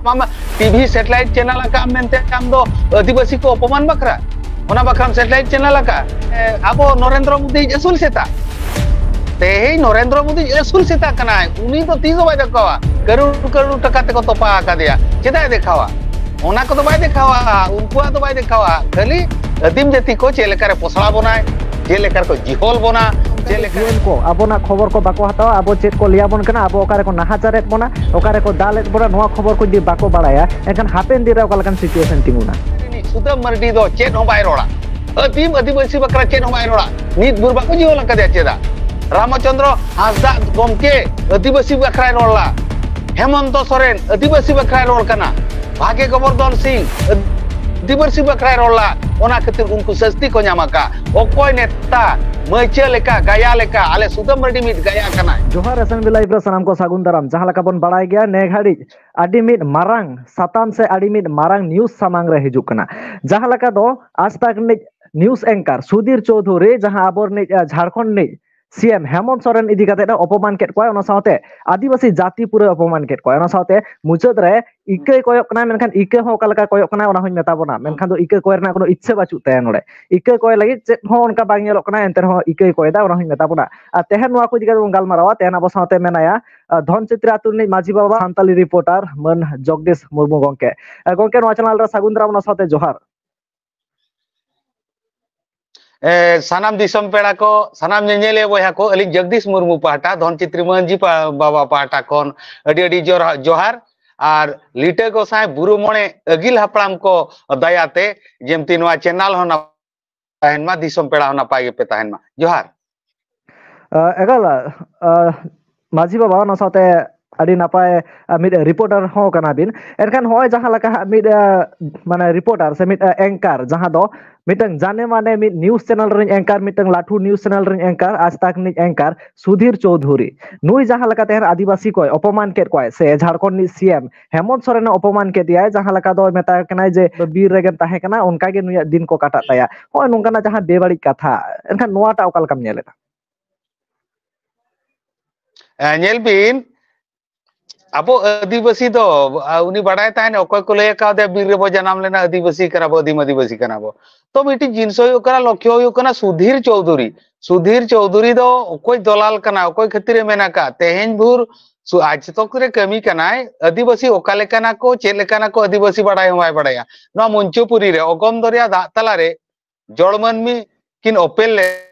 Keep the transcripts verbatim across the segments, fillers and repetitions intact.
ᱟᱢᱟᱜ TV satellite channel ᱟᱠᱟᱫ ᱢᱮᱱᱛᱮ ᱟᱢ ᱫᱚ ᱟᱹᱫᱤᱵᱟᱹᱥᱤ ᱠᱚ ᱚᱯᱚᱢᱟᱱ ᱵᱟᱠᱷᱨᱟ ᱚᱱᱟ ᱵᱟᱠᱷᱨᱟᱢ ᱥᱮᱴᱮᱞᱟᱭᱤᱴ ᱪᱮᱱᱮᱞ ᱟᱠᱟᱫ? ᱮ, ᱟᱵᱚ ᱱᱚᱨᱮᱱᱫᱨᱚ ᱢᱳᱫᱤ ᱟᱹᱥᱩᱞ ᱥᱮᱛᱟ, ᱛᱮᱦᱮᱧ ᱱᱚᱨᱮᱱᱫᱨᱚ ᱢᱳᱫᱤ ᱟᱹᱥᱩᱞ ᱥᱮᱛᱟ ᱠᱟᱱᱟᱭ, ᱩᱱᱤ ᱫᱚ ᱛᱤᱥ ᱦᱚᱸ ᱵᱟᱭ ᱫᱮᱠᱷᱟᱣᱟ᱾ ᱠᱟᱨᱳᱲ ᱠᱟᱨᱳᱲ ᱴᱟᱠᱟ ᱛᱮᱠᱚ ᱛᱚᱯᱟ ᱟᱠᱟᱫᱮᱭᱟ, ᱪᱮᱫᱟᱜ ᱮ ᱫᱮᱠᱷᱟᱣᱟ? ᱚᱱᱟ ᱠᱚᱫᱚ ᱵᱟᱭ ᱫᱮᱠᱷᱟᱣᱟ, ᱩᱱᱠᱩᱣᱟᱜ ᱫᱚ ᱵᱟᱭ ᱫᱮᱠᱷᱟᱣᱟ, ᱠᱷᱟᱹᱞᱤ ᱟᱹᱫᱤᱢ ᱡᱟᱹᱛᱤ ᱠᱚ ᱪᱮᱫ ᱞᱮᱠᱟᱨᱮ ᱯᱚᱥᱲᱟ ᱵᱚᱱᱟᱭ, ᱪᱮᱫ ᱞᱮᱠᱟ ᱨᱮᱠᱚ ᱡᱤᱦᱚᱞ ᱵᱚᱱᱟ, ᱪᱮᱫ ᱞᱮᱠᱟ ᱡᱩᱣᱟᱹᱱ ᱠᱚ ᱟᱵᱚᱱᱟᱜ ᱠᱷᱚᱵᱚᱨ ᱠᱚ ᱵᱟᱠᱚ ᱦᱟᱛᱟᱣᱟ, ᱟᱵᱚ ᱪᱮᱫ ᱠᱚ ᱞᱟᱹᱭᱟᱵᱚᱱ ᱠᱟᱱᱟ, ᱟᱵᱚ ᱚᱠᱟ ᱨᱮᱠᱚ ᱱᱟᱦᱟᱪᱟᱨᱮᱫ ᱵᱚᱱᱟ, ᱚᱠᱟ ᱨᱮᱠᱚ ᱫᱟᱞᱮᱫ ᱵᱚᱱᱟ, ᱱᱚᱣᱟ ᱠᱷᱚᱵᱚᱨ ᱠᱚ ᱡᱩᱫᱤ ᱵᱟᱠᱚ ᱵᱟᱲᱟᱭᱟ, ᱮᱱᱠᱷᱟᱱ ᱦᱟᱯᱮᱱ ᱫᱤᱱ ᱨᱮ ᱚᱠᱟ ᱞᱮᱠᱟᱱ situation ᱛᱤᱸᱜᱩᱱᱟ? ᱥᱩᱫᱟᱹᱢ ᱢᱟᱨᱰᱤ ᱫᱚ ᱪᱮᱫ ᱦᱚᱸ ᱵᱟᱭ ᱨᱚᱲᱟ, ᱟᱹᱫᱤᱢ ᱟᱹᱫᱤᱵᱟᱹᱥᱤ ᱵᱟᱠᱷᱨᱟ ᱪᱮᱫ ᱦᱚᱸ ᱵᱟᱭ ᱨᱚᱲᱟ, ᱱᱤᱛ ᱵᱷᱳᱨ ᱵᱟᱠᱚ ᱡᱤᱦᱚᱞ ᱟᱠᱟᱫᱮᱭᱟ ᱪᱮᱫᱟᱜ? ᱨᱟᱢᱪᱚᱸᱫᱽᱨᱚ ᱦᱟᱸᱥᱫᱟ ᱜᱚᱢᱠᱮ ᱟᱹᱫᱤᱵᱟᱹᱥᱤ ᱵᱟᱠᱷᱨᱟᱭ ᱨᱚᱲ ᱞᱟ, ᱦᱮᱢᱚᱱᱛᱚ ᱥᱚᱨᱮᱱ ᱟᱹᱫᱤᱵᱟᱹᱥᱤ ᱵᱟᱠᱷᱨᱟᱭ ᱨᱚᱲ ᱠᱟᱱᱟ, ᱵᱷᱟᱜᱮ ᱜᱳᱵᱚᱨᱫᱷᱚᱱ ᱥᱤᱝ ᱟᱹᱫᱤᱵᱟᱹᱥᱤ ᱵᱟᱠᱷᱨᱟᱭ ᱨᱚᱲ ᱞᱟ, ᱚᱱᱟ ᱠᱷᱟᱹᱛᱤᱨ ᱩᱱᱠᱩ ᱥᱟᱹᱥᱛᱤ ᱠᱚ ᱧᱟᱢ ᱟᱠᱟᱫ᱾ ᱚᱠᱚᱭ ᱱᱮᱛᱟ ᱢᱟᱹᱭᱪᱟᱹ ᱞᱮᱠᱟ, ᱜᱟᱭᱟ ᱞᱮᱠᱟ, ᱟᱞᱮ ᱥᱩᱫᱟᱹᱢ ᱢᱟᱨᱰᱤ ᱢᱤᱫ ᱜᱟᱭᱟ ᱠᱟᱱᱟᱭ᱾ ᱡᱚᱦᱟᱨ S M V Live ᱨᱮ ᱥᱟᱱᱟᱢ ᱠᱚ ᱥᱟᱹᱜᱩᱱ ᱫᱟᱨᱟᱢ᱾ ᱡᱟᱦᱟᱸ ᱞᱮᱠᱟ ᱵᱚᱱ ᱵᱟᱲᱟᱭ ᱜᱮᱭᱟ, ᱱᱮ ᱜᱷᱟᱹᱲᱤᱡ ᱟᱹᱰᱤ ᱢᱤᱫ ᱢᱟᱨᱟᱝ ᱥᱟᱛᱟᱢ ᱥᱮ ᱟᱹᱰᱤ ᱢᱤᱫ ᱢᱟᱨᱟᱝ news ᱥᱟᱢᱟᱝ ᱨᱮ ᱦᱤᱡᱩᱜ ᱠᱟᱱᱟ᱾ ᱡᱟᱦᱟᱸ ᱞᱮᱠᱟ ᱫᱚ ᱟᱡᱽ ᱛᱟᱠ ᱨᱤᱱᱤᱡ news anchor ᱥᱩᱫᱷᱤᱨ ᱪᱳᱣᱫᱷᱩᱨᱤ, ᱡᱟᱦᱟᱸ ᱟᱵᱚ ᱨᱤᱱᱤᱡ, ᱟᱸ, ᱡᱷᱟᱲᱠᱷᱚᱸᱰ ᱨᱤᱱᱤᱡ C M ᱦᱮᱢᱚᱱᱛ ᱥᱚᱨᱮᱱ ᱤᱫᱤ ᱠᱟᱛᱮ ᱮ ᱚᱯᱚᱢᱟᱱ ᱠᱮᱫ ᱠᱚᱣᱟ, ᱚᱱᱟ ᱥᱟᱶᱛᱮ ᱟᱹᱫᱤᱵᱟᱹᱥᱤ ᱡᱟᱹᱛᱤ ᱯᱩᱨᱟᱹ ᱚᱯᱚᱢᱟᱱ ᱠᱮᱫ ᱠᱚᱣᱟ᱾ ᱚᱱᱟ ᱥᱟᱶᱛᱮ ᱢᱩᱪᱟᱹᱫ ᱨᱮ ᱤᱠᱟᱹᱭ ᱠᱚᱭᱚᱜ ᱠᱟᱱᱟᱭ, ᱢᱮᱱᱠᱷᱟᱱ ᱤᱠᱟᱹ ᱦᱚᱸ ᱚᱠᱟ ᱞᱮᱠᱟ ᱠᱚᱭᱚᱜ ᱠᱟᱱᱟᱭ, ᱚᱱᱟ ᱦᱚᱸᱧ ᱢᱮᱛᱟ ᱵᱚᱱᱟ᱾ ᱢᱮᱱᱠᱷᱟᱱ ᱫᱚ ᱤᱠᱟᱹ ᱠᱚᱭ ᱨᱮᱱᱟᱜ ᱠᱳᱱᱳ ᱤᱪᱪᱷᱟᱹ ᱵᱟᱹᱪᱩᱜ ᱛᱟᱭᱟ ᱱᱚᱰᱮ᱾ ᱤᱠᱟᱹ ᱠᱚᱭ ᱞᱟᱹᱜᱤᱫ ᱪᱮᱫ ᱦᱚᱸ ᱚᱱᱠᱟ ᱵᱟᱝ ᱧᱮᱞᱚᱜ ᱠᱟᱱᱟ, ᱮᱱᱛᱮ ᱨᱮᱦᱚᱸ ᱤᱠᱟᱹᱭ ᱠᱚᱭ ᱮᱫᱟ, ᱚᱱᱟ ᱦᱚᱸᱧ ᱢᱮᱛᱟ ᱵᱚᱱᱟ᱾ ᱟᱨ ᱛᱮᱦᱮᱧ ᱱᱚᱣᱟ ᱠᱚ ᱤᱫᱤ ᱠᱟᱛᱮ ᱵᱚᱱ ᱜᱟᱞᱢᱟᱨᱟᱣᱟ᱾ ᱛᱮᱦᱮᱧ ᱟᱵᱚ ᱥᱟᱶᱛᱮ ᱢᱮᱱᱟᱭᱟ, ᱟᱸ, ᱫᱷᱚᱱᱪᱤᱛᱨᱤ ᱟᱹᱛᱩ ᱨᱤᱱᱤᱡ ᱢᱟᱹᱡᱷᱤ ᱵᱟᱵᱟ, ᱥᱟᱱᱛᱟᱞᱤ reporter ᱢᱟᱹᱱ ᱡᱚᱜᱽᱫᱤᱥ ᱢᱩᱨᱢᱩ ᱜᱚᱢᱠᱮ᱾ ᱟᱸ, ᱜᱚᱢᱠᱮ, ᱱᱚᱣᱟ channel ᱨᱮ ᱥᱟᱹᱜᱩᱱ ᱫᱟᱨᱟᱢ, ᱚᱱᱟ ᱥᱟᱶᱛᱮ ᱡᱚᱦᱟᱨ᱾ ᱮ, ᱥᱟᱱᱟᱢ ᱫᱤᱥᱚᱢ ᱯᱮᱲᱟ ᱠᱚ, ᱥᱟᱱᱟᱢ ᱧᱮᱧᱮᱞᱤᱭᱟᱹ ᱵᱚᱭᱦᱟ ᱠᱚ, ᱟᱹᱞᱤᱧ ᱡᱚᱜᱽᱫᱤᱥ ᱢᱩᱨᱢᱩ ᱯᱟᱦᱴᱟ, ᱫᱷᱚᱱᱪᱤᱛᱨᱤ ᱢᱟᱹᱡᱷᱤ ᱯᱟ-, ᱵᱟᱵᱟ ᱯᱟᱦᱴᱟ ᱠᱷᱚᱱ ᱟᱹᱰᱤ ᱟᱹᱰᱤ ᱡᱚᱨ-, ᱡᱚᱦᱟᱨ᱾ ᱟᱨ ᱞᱤᱴᱟᱹ ᱜᱚᱸᱥᱟᱭ ᱵᱩᱨᱩ ᱢᱚᱬᱮ ᱟᱹᱜᱤᱞ ᱦᱟᱯᱲᱟᱢ ᱠᱚ ᱫᱟᱭᱟᱛᱮ ᱡᱮᱢᱛᱤ ᱱᱚᱣᱟ channel ᱦᱚᱸ ᱱᱟᱯᱟᱭ ᱛᱟᱦᱮᱱ ᱢᱟ, ᱫᱤᱥᱚᱢ ᱯᱮᱲᱟ ᱦᱚᱸ ᱱᱟᱯᱟᱭ ᱜᱮᱯᱮ ᱛᱟᱦᱮᱱ ᱢᱟ᱾ ᱡᱚᱦᱟᱨ᱾ ᱟᱸ, ᱮᱠᱟᱞ, ᱟᱸ, ᱢᱟᱹᱡᱷᱤ ᱵᱟᱵᱟ, ᱚᱱᱟ ᱥᱟᱶᱛᱮ ᱟᱹᱰᱤ ᱱᱟᱯᱟᱭ, ᱟᱸ, ᱢᱤᱫ reporter ᱦᱚᱸ ᱠᱟᱱᱟ ᱵᱤᱱ᱾ ᱮᱱᱠᱷᱟᱱ ᱱᱚᱜᱼᱚᱭ ᱡᱟᱦᱟᱸ ᱞᱮᱠᱟ ᱦᱟᱸᱜ ᱢᱤᱫ, ᱟᱸ, ᱢᱟᱱᱮ reporter ᱥᱮ ᱢᱤᱫ, ᱟᱸ, anchor, ᱡᱟᱦᱟᱸ ᱫᱚ ᱢᱤᱫᱴᱟᱝ ᱡᱟᱱᱮ ᱢᱟᱱᱮ ᱢᱤᱫ news channel ᱨᱤᱱ anchor, ᱢᱤᱫᱴᱟᱝ ᱞᱟᱹᱴᱷᱩ news channel ᱨᱤᱱ anchor, ᱟᱡᱽ ᱛᱟᱠ ᱨᱤᱱᱤᱡ anchor ᱥᱩᱫᱷᱤᱨ ᱪᱳᱣᱫᱷᱩᱨᱤ, ᱱᱩᱭ ᱡᱟᱦᱟᱸ ᱞᱮᱠᱟ ᱛᱮᱦᱮᱧ ᱟᱹᱫᱤᱵᱟᱹᱥᱤ ᱠᱚᱭ ᱚᱯᱚᱢᱟᱱ ᱠᱮᱫ ᱠᱚᱣᱟᱭ ᱥᱮ ᱡᱷᱟᱲᱠᱷᱚᱸᱰ ᱨᱤᱱᱤᱡ C M ᱦᱮᱢᱚᱱᱛ ᱥᱚᱨᱮᱱ ᱮ ᱚᱯᱚᱢᱟᱱ ᱠᱮᱫᱮᱭᱟᱭ, ᱡᱟᱦᱟᱸ ᱞᱮᱠᱟ ᱫᱚᱭ ᱢᱮᱛᱟᱭ ᱠᱟᱱᱟᱭ ᱡᱮ, "ᱵᱤᱨ ᱨᱮᱜᱮᱢ ᱛᱟᱦᱮᱸ ᱠᱟᱱᱟ", ᱚᱱᱠᱟ ᱜᱮ ᱱᱩᱭᱟᱜ ᱫᱤᱱ ᱠᱚ ᱠᱟᱴᱟᱜ ᱛᱟᱭᱟ᱾ ᱱᱚᱜᱼᱚᱭ ᱱᱚᱝᱠᱟᱱᱟᱜ ᱡᱟᱦᱟᱸ ᱵᱮᱵᱟᱹᱲᱤᱡ ᱠᱟᱛᱷᱟ, ᱮᱱᱠᱷᱟᱱ ᱱᱚᱣᱟᱴᱟᱜ ᱚᱠᱟ ᱞᱮᱠᱟᱢ ᱧᱮᱞᱮᱫᱟ? ᱮ, ᱧᱮᱞ ᱵᱤᱱ, ᱟᱵᱚ ᱟᱹᱫᱤᱵᱟᱹᱥᱤ ᱫᱚ, ᱟ, ᱩᱱᱤ ᱵᱟᱲᱟᱭ ᱛᱟᱦᱮᱱ, ᱚᱠᱚᱭ ᱠᱚ ᱞᱟᱹᱭ ᱟᱠᱟᱣᱫᱮᱭᱟ ᱵᱤᱨ ᱨᱮᱵᱚ ᱡᱟᱱᱟᱢ ᱞᱮᱱᱟ, ᱟᱹᱫᱤᱵᱟᱹᱥᱤ ᱠᱟᱱᱟ ᱵᱚ, ᱟᱹᱫᱤᱢ ᱟᱹᱫᱤᱵᱟᱹᱥᱤ ᱠᱟᱱᱟ ᱵᱚ᱾ ᱛᱚ ᱢᱤᱫᱴᱤᱡ ᱡᱤᱱᱤᱥ ᱦᱩᱭᱩᱜ ᱠᱟᱱᱟ, ᱞᱚᱠᱠᱷᱚ ᱦᱩᱭᱩᱜ ᱠᱟᱱᱟ ᱥᱩᱫᱷᱤᱨ ᱪᱳᱣᱫᱷᱩᱨᱤ᱾ ᱥᱩᱫᱷᱤᱨ ᱪᱳᱣᱫᱷᱩᱨᱤ ᱫᱚ ᱚᱠᱚᱭ ᱫᱚᱞᱟᱞ ᱠᱟᱱᱟ, ᱚᱠᱚᱭ ᱠᱷᱟᱹᱛᱤᱨᱮ ᱢᱮᱱ ᱟᱠᱟᱫ? ᱛᱮᱦᱮᱧ ᱵᱷᱳᱨ ᱥᱩ-, ᱟᱡ ᱛᱚᱠ ᱨᱮ ᱠᱟᱹᱢᱤ ᱠᱟᱱᱟᱭ, ᱟᱹᱫᱤᱵᱟᱹᱥᱤ ᱚᱠᱟ ᱞᱮᱠᱟᱱᱟ ᱠᱚ, ᱪᱮᱫ ᱞᱮᱠᱟᱱᱟ ᱠᱚ ᱟᱹᱫᱤᱵᱟᱹᱥᱤ ᱵᱟᱲᱟᱭ ᱦᱚᱸ ᱵᱟᱭ ᱵᱟᱲᱟᱭᱟ᱾ ᱱᱚᱣᱟ ᱢᱚᱧᱪᱚᱯᱩᱨᱤ ᱨᱮ ᱚᱜᱚᱢ ᱫᱚᱨᱭᱟ ᱫᱟᱜ ᱛᱟᱞᱟᱨᱮ ᱡᱚᱲ ᱢᱟᱹᱱᱢᱤ ᱠᱤᱱ ᱚᱯᱮᱞ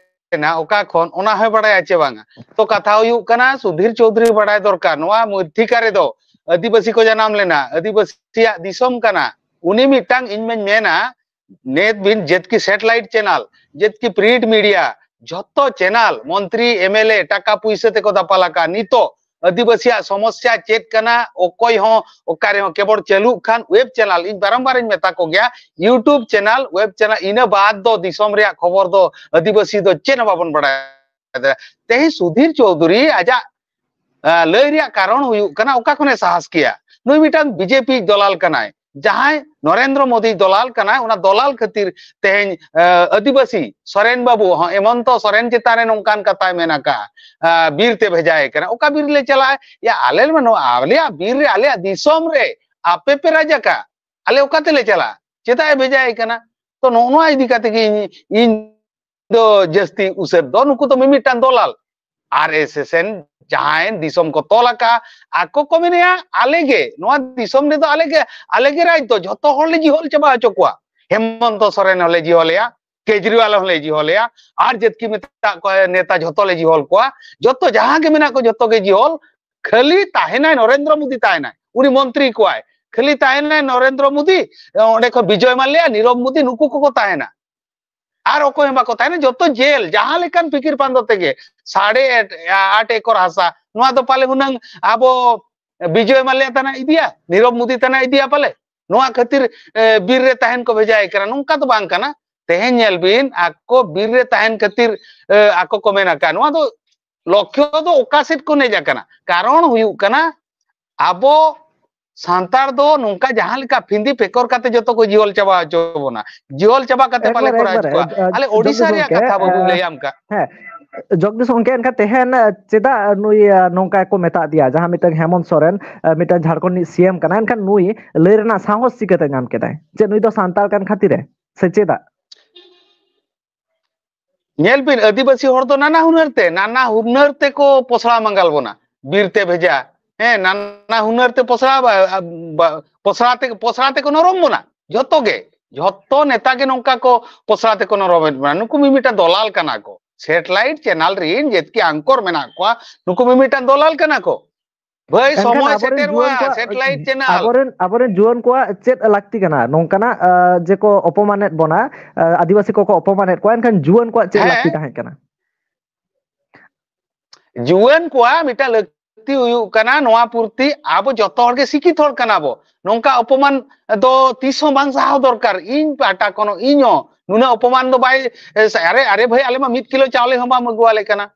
ᱞᱮᱱᱟ ᱚᱠᱟ ᱠᱷᱚᱱ, ᱚᱱᱟ ᱦᱚᱸᱭ ᱵᱟᱲᱟᱭᱟ ᱪᱮ ᱵᱟᱝᱟ? ᱛᱚ ᱠᱟᱛᱷᱟ ᱦᱩᱭᱩᱜ ᱠᱟᱱᱟ, ᱥᱩᱫᱷᱤᱨ ᱪᱳᱣᱫᱷᱩᱨᱤ ᱵᱟᱲᱟᱭ ᱫᱚᱨᱠᱟᱨ᱾ ᱱᱚᱣᱟ ᱢᱚᱫᱽᱫᱷᱤᱠᱟ ᱨᱮᱫᱚ ᱟᱹᱫᱤᱵᱟᱹᱥᱤ ᱠᱚ ᱡᱟᱱᱟᱢ ᱞᱮᱱᱟ, ᱟᱹᱫᱤᱵᱟᱹᱥᱤᱭᱟᱜ ᱫᱤᱥᱚᱢ ᱠᱟᱱᱟ᱾ ᱩᱱᱤ ᱢᱤᱫᱴᱟᱝ, ᱤᱧ ᱢᱟᱧ ᱢᱮᱱᱟ, ᱱᱮᱛ ᱵᱤᱱ ᱡᱮᱛᱠᱤ satellite channel, ᱡᱮᱛᱠᱤ print media, ᱡᱷᱚᱛᱚ channel, ᱢᱚᱱᱛᱨᱤ, ᱮᱢ ᱮᱞ ᱮ, ᱴᱟᱠᱟ ᱯᱩᱭᱥᱟᱹ ᱛᱮᱠᱚ ᱫᱟᱯᱟᱞ ᱟᱠᱟᱫ᱾ ᱱᱤᱛᱚᱜ ᱟᱹᱫᱤᱵᱟᱹᱥᱤᱭᱟᱜ ᱥᱚᱢᱚᱥᱥᱟ ᱪᱮᱫ ᱠᱟᱱᱟ, ᱚᱠᱚᱭ ᱦᱚᱸ ᱚᱠᱟ ᱨᱮᱦᱚᱸ, ᱠᱮᱵᱚᱞ ᱪᱟᱹᱞᱩᱜ ᱠᱷᱟᱱ web channel, ᱤᱧ ᱵᱟᱨᱚᱢᱵᱟᱨ ᱤᱧ ᱢᱮᱛᱟ ᱠᱚ ᱜᱮᱭᱟ, YouTube channel, web channel, ᱤᱱᱟᱹ ᱵᱟᱫ ᱫᱚ ᱫᱤᱥᱚᱢ ᱨᱮᱭᱟᱜ ᱠᱷᱚᱵᱚᱨ ᱫᱚ ᱟᱹᱫᱤᱵᱟᱹᱥᱤ ᱫᱚ ᱪᱮᱫ ᱦᱚᱸ ᱵᱟᱵᱚᱱ ᱵᱟᱲᱟᱭᱟ᱾ ᱛᱮᱦᱮᱧ ᱥᱩᱫᱷᱤᱨ ᱪᱳᱣᱫᱷᱩᱨᱤ ᱟᱡᱟᱜ, ᱟ, ᱞᱟᱹᱭ ᱨᱮᱭᱟᱜ ᱠᱟᱨᱚᱱ ᱦᱩᱭᱩᱜ ᱠᱟᱱᱟ, ᱚᱠᱟ ᱠᱷᱚᱱᱮ ᱥᱟᱦᱟᱥ ᱠᱮᱭᱟ? ᱱᱩᱭ ᱢᱤᱫᱴᱟᱝ BJP ᱫᱚᱞᱟᱞ ᱠᱟᱱᱟᱭ, ᱡᱟᱦᱟᱸᱭ ᱱᱚᱨᱮᱱᱫᱨᱚ ᱢᱳᱫᱤ ᱫᱚᱞᱟᱞ ᱠᱟᱱᱟᱭ, ᱚᱱᱟ ᱫᱚᱞᱟᱞ ᱠᱷᱟᱹᱛᱤᱨ ᱛᱮᱦᱮᱧ, ᱟ, ᱟᱹᱫᱤᱵᱟᱹᱥᱤ ᱥᱚᱨᱮᱱ ᱵᱟᱹᱵᱩ ᱦᱚᱸ ᱦᱮᱢᱚᱱᱛᱚ ᱥᱚᱨᱮᱱ ᱪᱮᱛᱟᱱ ᱨᱮ ᱱᱚᱝᱠᱟᱱ ᱠᱟᱛᱷᱟᱭ ᱢᱮᱱ ᱟᱠᱟᱫᱼᱟ, ᱟ, ᱵᱤᱨ ᱛᱮ ᱵᱷᱮᱡᱟᱭᱮ ᱠᱟᱱᱟ᱾ ᱚᱠᱟ ᱵᱤᱨ ᱞᱮ ᱪᱟᱞᱟᱜᱼᱟ? ᱭᱟ, ᱟᱞᱮ ᱢᱟ ᱱᱚᱣᱟ ᱟᱞᱮᱭᱟᱜ ᱵᱤᱨ ᱨᱮ, ᱟᱞᱮᱭᱟᱜ ᱫᱤᱥᱚᱢ ᱨᱮ ᱟᱯᱮ ᱯᱮ ᱨᱟᱡᱽ ᱟᱠᱟᱫ, ᱟᱞᱮ ᱚᱠᱟ ᱛᱮᱞᱮ ᱪᱟᱞᱟᱜᱼᱟ? ᱪᱮᱫᱟᱜ ᱮ ᱵᱷᱮᱡᱟᱭᱮ ᱠᱟᱱᱟ? ᱛᱚ ᱱᱚᱜᱼᱚ ᱱᱚᱣᱟ ᱤᱫᱤ ᱠᱟᱛᱮ ᱜᱮ ᱤᱧ, ᱤᱧ ᱫᱚ ᱡᱟᱹᱥᱛᱤ ᱩᱥᱟᱹᱨ ᱫᱚ ᱱᱩᱠᱩ ᱫᱚ ᱢᱤᱢᱤᱫᱴᱟᱝ ᱫᱚᱞᱟᱞ, RSS ᱨᱮᱱ ᱡᱟᱦᱟᱸᱭ ᱫᱤᱥᱚᱢ ᱠᱚ ᱛᱚᱞ ᱟᱠᱟᱫᱼᱟ, ᱟᱠᱚ ᱠᱚ ᱢᱮᱱᱮᱜᱼᱟ, ᱟᱞᱮ ᱜᱮ ᱱᱚᱣᱟ ᱫᱤᱥᱚᱢ ᱨᱮᱫᱚ ᱟᱞᱮ ᱜᱮ, ᱟᱞᱮ ᱜᱮ ᱨᱟᱡᱽ ᱫᱚ, ᱡᱷᱚᱛᱚ ᱦᱚᱲ ᱞᱮ ᱡᱤᱦᱚᱞ ᱪᱟᱵᱟ ᱦᱚᱪᱚ ᱠᱚᱣᱟ᱾ ᱦᱮᱢᱚᱱᱛᱚ ᱥᱚᱨᱮᱱ ᱦᱚᱸᱞᱮ ᱡᱤᱦᱚᱞᱮᱭᱟ, ᱠᱮᱡᱨᱤᱣᱟᱞ ᱦᱚᱸᱞᱮ ᱡᱤᱦᱚᱞᱮᱭᱟ, ᱟᱨ ᱡᱟᱹᱛᱠᱤ ᱢᱮᱛᱟᱜ ᱠᱚᱣᱟ ᱱᱮᱛᱟ, ᱡᱷᱚᱛᱚ ᱞᱮ ᱡᱤᱦᱚᱞ ᱠᱚᱣᱟ, ᱡᱷᱚᱛᱚ ᱡᱟᱦᱟᱸ ᱜᱮ ᱢᱮᱱᱟᱜ ᱠᱚ ᱡᱷᱚᱛᱚ ᱜᱮ ᱡᱤᱦᱚᱞ᱾ ᱠᱷᱟᱹᱞᱤ ᱛᱟᱦᱮᱱᱟᱭ ᱱᱚᱨᱮᱱᱫᱨᱚ ᱢᱳᱫᱤ, ᱛᱟᱦᱮᱱᱟᱭ, ᱩᱱᱤ ᱢᱚᱱᱛᱨᱤ ᱠᱚᱣᱟᱭ, ᱠᱷᱟᱹᱞᱤ ᱛᱟᱦᱮᱱᱟᱭ ᱱᱚᱨᱮᱱᱫᱨᱚ ᱢᱳᱫᱤ, ᱚᱸᱰᱮ ᱠᱷᱚᱱ ᱵᱤᱡᱚᱭ ᱢᱟᱞᱞᱟ, ᱱᱤᱨᱚᱵ ᱢᱳᱫᱤ, ᱱᱩᱠᱩ ᱠᱚᱠᱚ ᱛᱟᱦᱮᱱᱟ᱾ ᱟᱨ ᱚᱠᱚᱭ ᱦᱚᱸ ᱵᱟᱠᱚ ᱛᱟᱦᱮᱱᱟ, ᱡᱚᱛᱚ ᱡᱮᱞ, ᱡᱟᱦᱟᱸ ᱞᱮᱠᱟᱱ ᱯᱷᱤᱠᱤᱨ ᱯᱟᱱᱫᱚ ᱛᱮᱜᱮ᱾ ᱥᱟᱲᱮ ᱟᱴ ᱮᱠᱚᱨ ᱦᱟᱥᱟ, ᱱᱚᱣᱟ ᱫᱚ ᱯᱟᱞᱮ ᱦᱩᱱᱟᱹᱝ ᱟᱵᱚ ᱵᱤᱡᱚᱭ ᱢᱟᱞᱞᱟ ᱛᱟᱱᱟ ᱤᱫᱤᱭᱟ, ᱱᱤᱨᱚᱵ ᱢᱳᱫᱤ ᱛᱟᱱᱟ ᱤᱫᱤᱭᱟ ᱯᱟᱞᱮ, ᱱᱚᱣᱟ ᱠᱷᱟᱹᱛᱤᱨ, ᱮ, ᱵᱤᱨ ᱨᱮ ᱛᱟᱦᱮᱱ ᱠᱚ ᱵᱷᱮᱡᱟᱭᱮ ᱠᱟᱱᱟ, ᱱᱚᱝᱠᱟ ᱫᱚ ᱵᱟᱝ ᱠᱟᱱᱟ᱾ ᱛᱮᱦᱮᱧ ᱧᱮᱞ ᱵᱤᱱ, ᱟᱠᱚ ᱵᱤᱨ ᱨᱮ ᱛᱟᱦᱮᱱ ᱠᱷᱟᱹᱛᱤᱨ, ᱮ, ᱟᱠᱚ ᱠᱚ ᱢᱮᱱ ᱟᱠᱟᱫ, ᱱᱚᱣᱟ ᱫᱚ ᱞᱚᱠᱠᱷᱚ ᱫᱚ ᱚᱠᱟ ᱥᱮᱫ ᱠᱚ ᱱᱮᱡ ᱟᱠᱟᱱᱟ? ᱠᱟᱨᱚᱱ ᱦᱩᱭᱩᱜ ᱠᱟᱱᱟ, ᱟᱵᱚ ᱥᱟᱱᱛᱟᱲ ᱫᱚ ᱱᱚᱝᱠᱟ ᱡᱟᱦᱟᱸ ᱞᱮᱠᱟ ᱯᱷᱤᱸᱫᱤ ᱯᱮᱠᱚᱨ ᱠᱟᱛᱮ ᱡᱚᱛᱚ ᱠᱚ ᱡᱤᱦᱚᱞ ᱪᱟᱵᱟ ᱦᱚᱪᱚ ᱵᱚᱱᱟ, ᱡᱤᱦᱚᱞ ᱪᱟᱵᱟ ᱠᱟᱛᱮ ᱯᱟᱞᱮ ᱮᱠᱵᱟᱨᱮ, ᱠᱚ ᱨᱟᱡᱽ ᱮᱠᱵᱟᱨᱮ, ᱠᱚᱣᱟ᱾ ᱮ, ᱮ, ᱟᱞᱮ ᱡᱚᱫᱩ ᱳᱰᱤᱥᱟ ᱨᱮᱭᱟᱜ ᱜᱚᱢᱠᱮ, ᱠᱟᱛᱷᱟ ᱵᱟᱹᱵᱩ ᱮ, ᱞᱟᱹᱭᱟᱢ ᱠᱟᱱ᱾ ᱦᱮᱸ, ᱡᱚᱜᱽᱫᱤᱥ ᱜᱚᱝᱠᱮ, ᱮᱱᱠᱷᱟᱱ ᱛᱮᱦᱮᱧ, ᱮ, ᱪᱮᱫᱟᱜ ᱱᱩᱭ, ᱮ, ᱱᱚᱝᱠᱟ ᱠᱚ ᱢᱮᱛᱟᱜ ᱫᱮᱭᱟ? ᱡᱟᱦᱟᱸ ᱢᱤᱫᱴᱟᱝ ᱦᱮᱢᱚᱱᱛ ᱥᱚᱨᱮᱱ, ᱮ, ᱢᱤᱫᱴᱟᱝ ᱡᱷᱟᱲᱠᱷᱚᱸᱰ ᱨᱤᱱᱤᱡ ᱥᱤ ᱮᱢ ᱠᱟᱱᱟᱭ, ᱮᱱᱠᱷᱟᱱ ᱱᱩᱭ ᱞᱟᱹᱭ ᱨᱮᱱᱟᱜ ᱥᱟᱦᱚᱥ ᱪᱤᱠᱟᱹᱛᱮ ᱧᱟᱢ ᱠᱮᱫᱟᱭ? ᱪᱮᱫ ᱱᱩᱭ ᱫᱚ ᱥᱟᱱᱛᱟᱲ ᱠᱟᱱ ᱠᱷᱟᱹᱛᱤᱨ ᱮ, ᱥᱮ ᱪᱮᱫᱟᱜ? ᱧᱮᱞ ᱵᱤᱱ, ᱟᱹᱫᱤᱵᱟᱹᱥᱤ ᱦᱚᱲ ᱫᱚ ᱱᱟᱱᱟ ᱦᱩᱱᱟᱹᱨ ᱛᱮ, ᱱᱟᱱᱟ ᱦᱩᱱᱟᱹᱨ ᱛᱮᱠᱚ ᱯᱚᱥᱲᱟ ᱢᱟᱸᱜᱟᱞ ᱵᱚᱱᱟ, ᱵᱤᱨ ᱛᱮ ᱵᱷᱮᱡᱟ, ᱦᱮᱸ, ᱱᱟᱱᱟ ᱦᱩᱱᱟᱹᱨ ᱛᱮ ᱯᱚᱥᱲᱟ ᱵᱟ-, ᱵᱟ-, ᱯᱚᱥᱲᱟ ᱛᱮ, ᱯᱚᱥᱲᱟ ᱛᱮᱠᱚ ᱱᱚᱨᱚᱢ ᱵᱚᱱᱟ᱾ ᱡᱷᱚᱛᱚ ᱜᱮ, ᱡᱷᱚᱛᱚ ᱱᱮᱛᱟ ᱜᱮ ᱱᱚᱝᱠᱟ ᱠᱚ ᱯᱚᱥᱲᱟ ᱛᱮᱠᱚ ᱱᱚᱨᱚᱢᱮᱫ ᱵᱚᱱᱟ᱾ ᱱᱩᱠᱩ ᱢᱤᱢᱤᱫᱴᱟᱝ ᱫᱚᱞᱟᱞ ᱠᱟᱱᱟ ᱠᱚ, ᱥᱮᱴᱞᱟᱭᱤᱴ ᱪᱮᱱᱟᱞ ᱨᱤᱱ ᱡᱮᱛᱠᱤ ᱟᱝᱠᱚᱨ ᱢᱮᱱᱟᱜ ᱠᱚᱣᱟ, ᱱᱩᱠᱩ ᱢᱤᱢᱤᱫᱴᱟᱝ ᱫᱚᱞᱟᱞ ᱠᱟᱱᱟ ᱠᱚ᱾ ᱵᱷᱟᱹᱭ, ᱮᱱᱠᱷᱟᱱ ᱥᱚᱢᱚᱭ ᱟᱵᱚᱨᱮᱱ ᱡᱩᱣᱟᱹᱱ ᱥᱮᱴᱮᱨᱚᱜᱼᱟ, ᱠᱚᱣᱟᱜ, ᱥᱮᱴᱞᱟᱭᱤᱴ ᱪᱮᱱᱟᱞ᱾ ᱟᱵᱚᱨᱮᱱ, ᱟᱵᱚᱨᱮᱱ ᱡᱩᱣᱟᱹᱱ ᱠᱚᱣᱟᱜ ᱪᱮᱫ ᱞᱟᱹᱠᱛᱤ ᱠᱟᱱᱟ ᱱᱚᱝᱠᱟᱱᱟᱜ, ᱟ, ᱡᱮ ᱠᱚ ᱚᱯᱚᱢᱟᱱᱮᱫ ᱵᱚᱱᱟ, ᱟ, ᱟᱹᱫᱤᱵᱟᱹᱥᱤ ᱠᱚᱠᱚ ᱚᱯᱚᱢᱟᱱᱮᱫ ᱠᱚᱣᱟ, ᱮᱱᱠᱷᱟᱱ ᱡᱩᱣᱟᱹᱱ ᱠᱚᱣᱟᱜ ᱪᱮᱫ ᱦᱮᱸ᱾ ᱞᱟᱹᱠᱛᱤ ᱛᱟᱦᱮᱸ ᱠᱟᱱᱟ? ᱡᱩᱣᱟᱹᱱ ᱠᱚᱣᱟᱜ ᱢᱤᱫᱴᱟᱝ ᱞᱟᱹᱠᱛᱤ ᱦᱩᱭᱩᱜ ᱠᱟᱱᱟ, ᱱᱚᱣᱟ ᱯᱩᱨᱛᱤ ᱟᱵᱚ ᱡᱚᱛᱚ ᱦᱚᱲ ᱜᱮ ᱥᱤᱠᱠᱷᱤᱛ ᱦᱚᱲ ᱠᱟᱱᱟ ᱵᱚ᱾ ᱱᱚᱝᱠᱟ ᱚᱯᱚᱢᱟᱱ ᱫᱚ ᱛᱤᱥ ᱦᱚᱸ ᱵᱟᱝ ᱥᱟᱦᱟᱣ ᱫᱚᱨᱠᱟᱨ᱾ ᱤᱧ ᱯᱟᱦᱴᱟ ᱠᱷᱚᱱ ᱦᱚᱸ, ᱤᱧ ᱦᱚᱸ ᱱᱩᱱᱟᱹᱜ ᱚᱯᱚᱢᱟᱱ ᱫᱚ ᱵᱟᱭ, ᱟᱨᱮ, ᱟᱨᱮ ᱵᱷᱟᱹᱭ, ᱟᱞᱮ ᱢᱟ ᱢᱤᱫ ᱠᱤᱞᱳ ᱪᱟᱣᱞᱮ ᱦᱚᱸ ᱵᱟᱢ ᱟᱹᱜᱩᱣᱟᱞᱮ ᱠᱟᱱᱟ,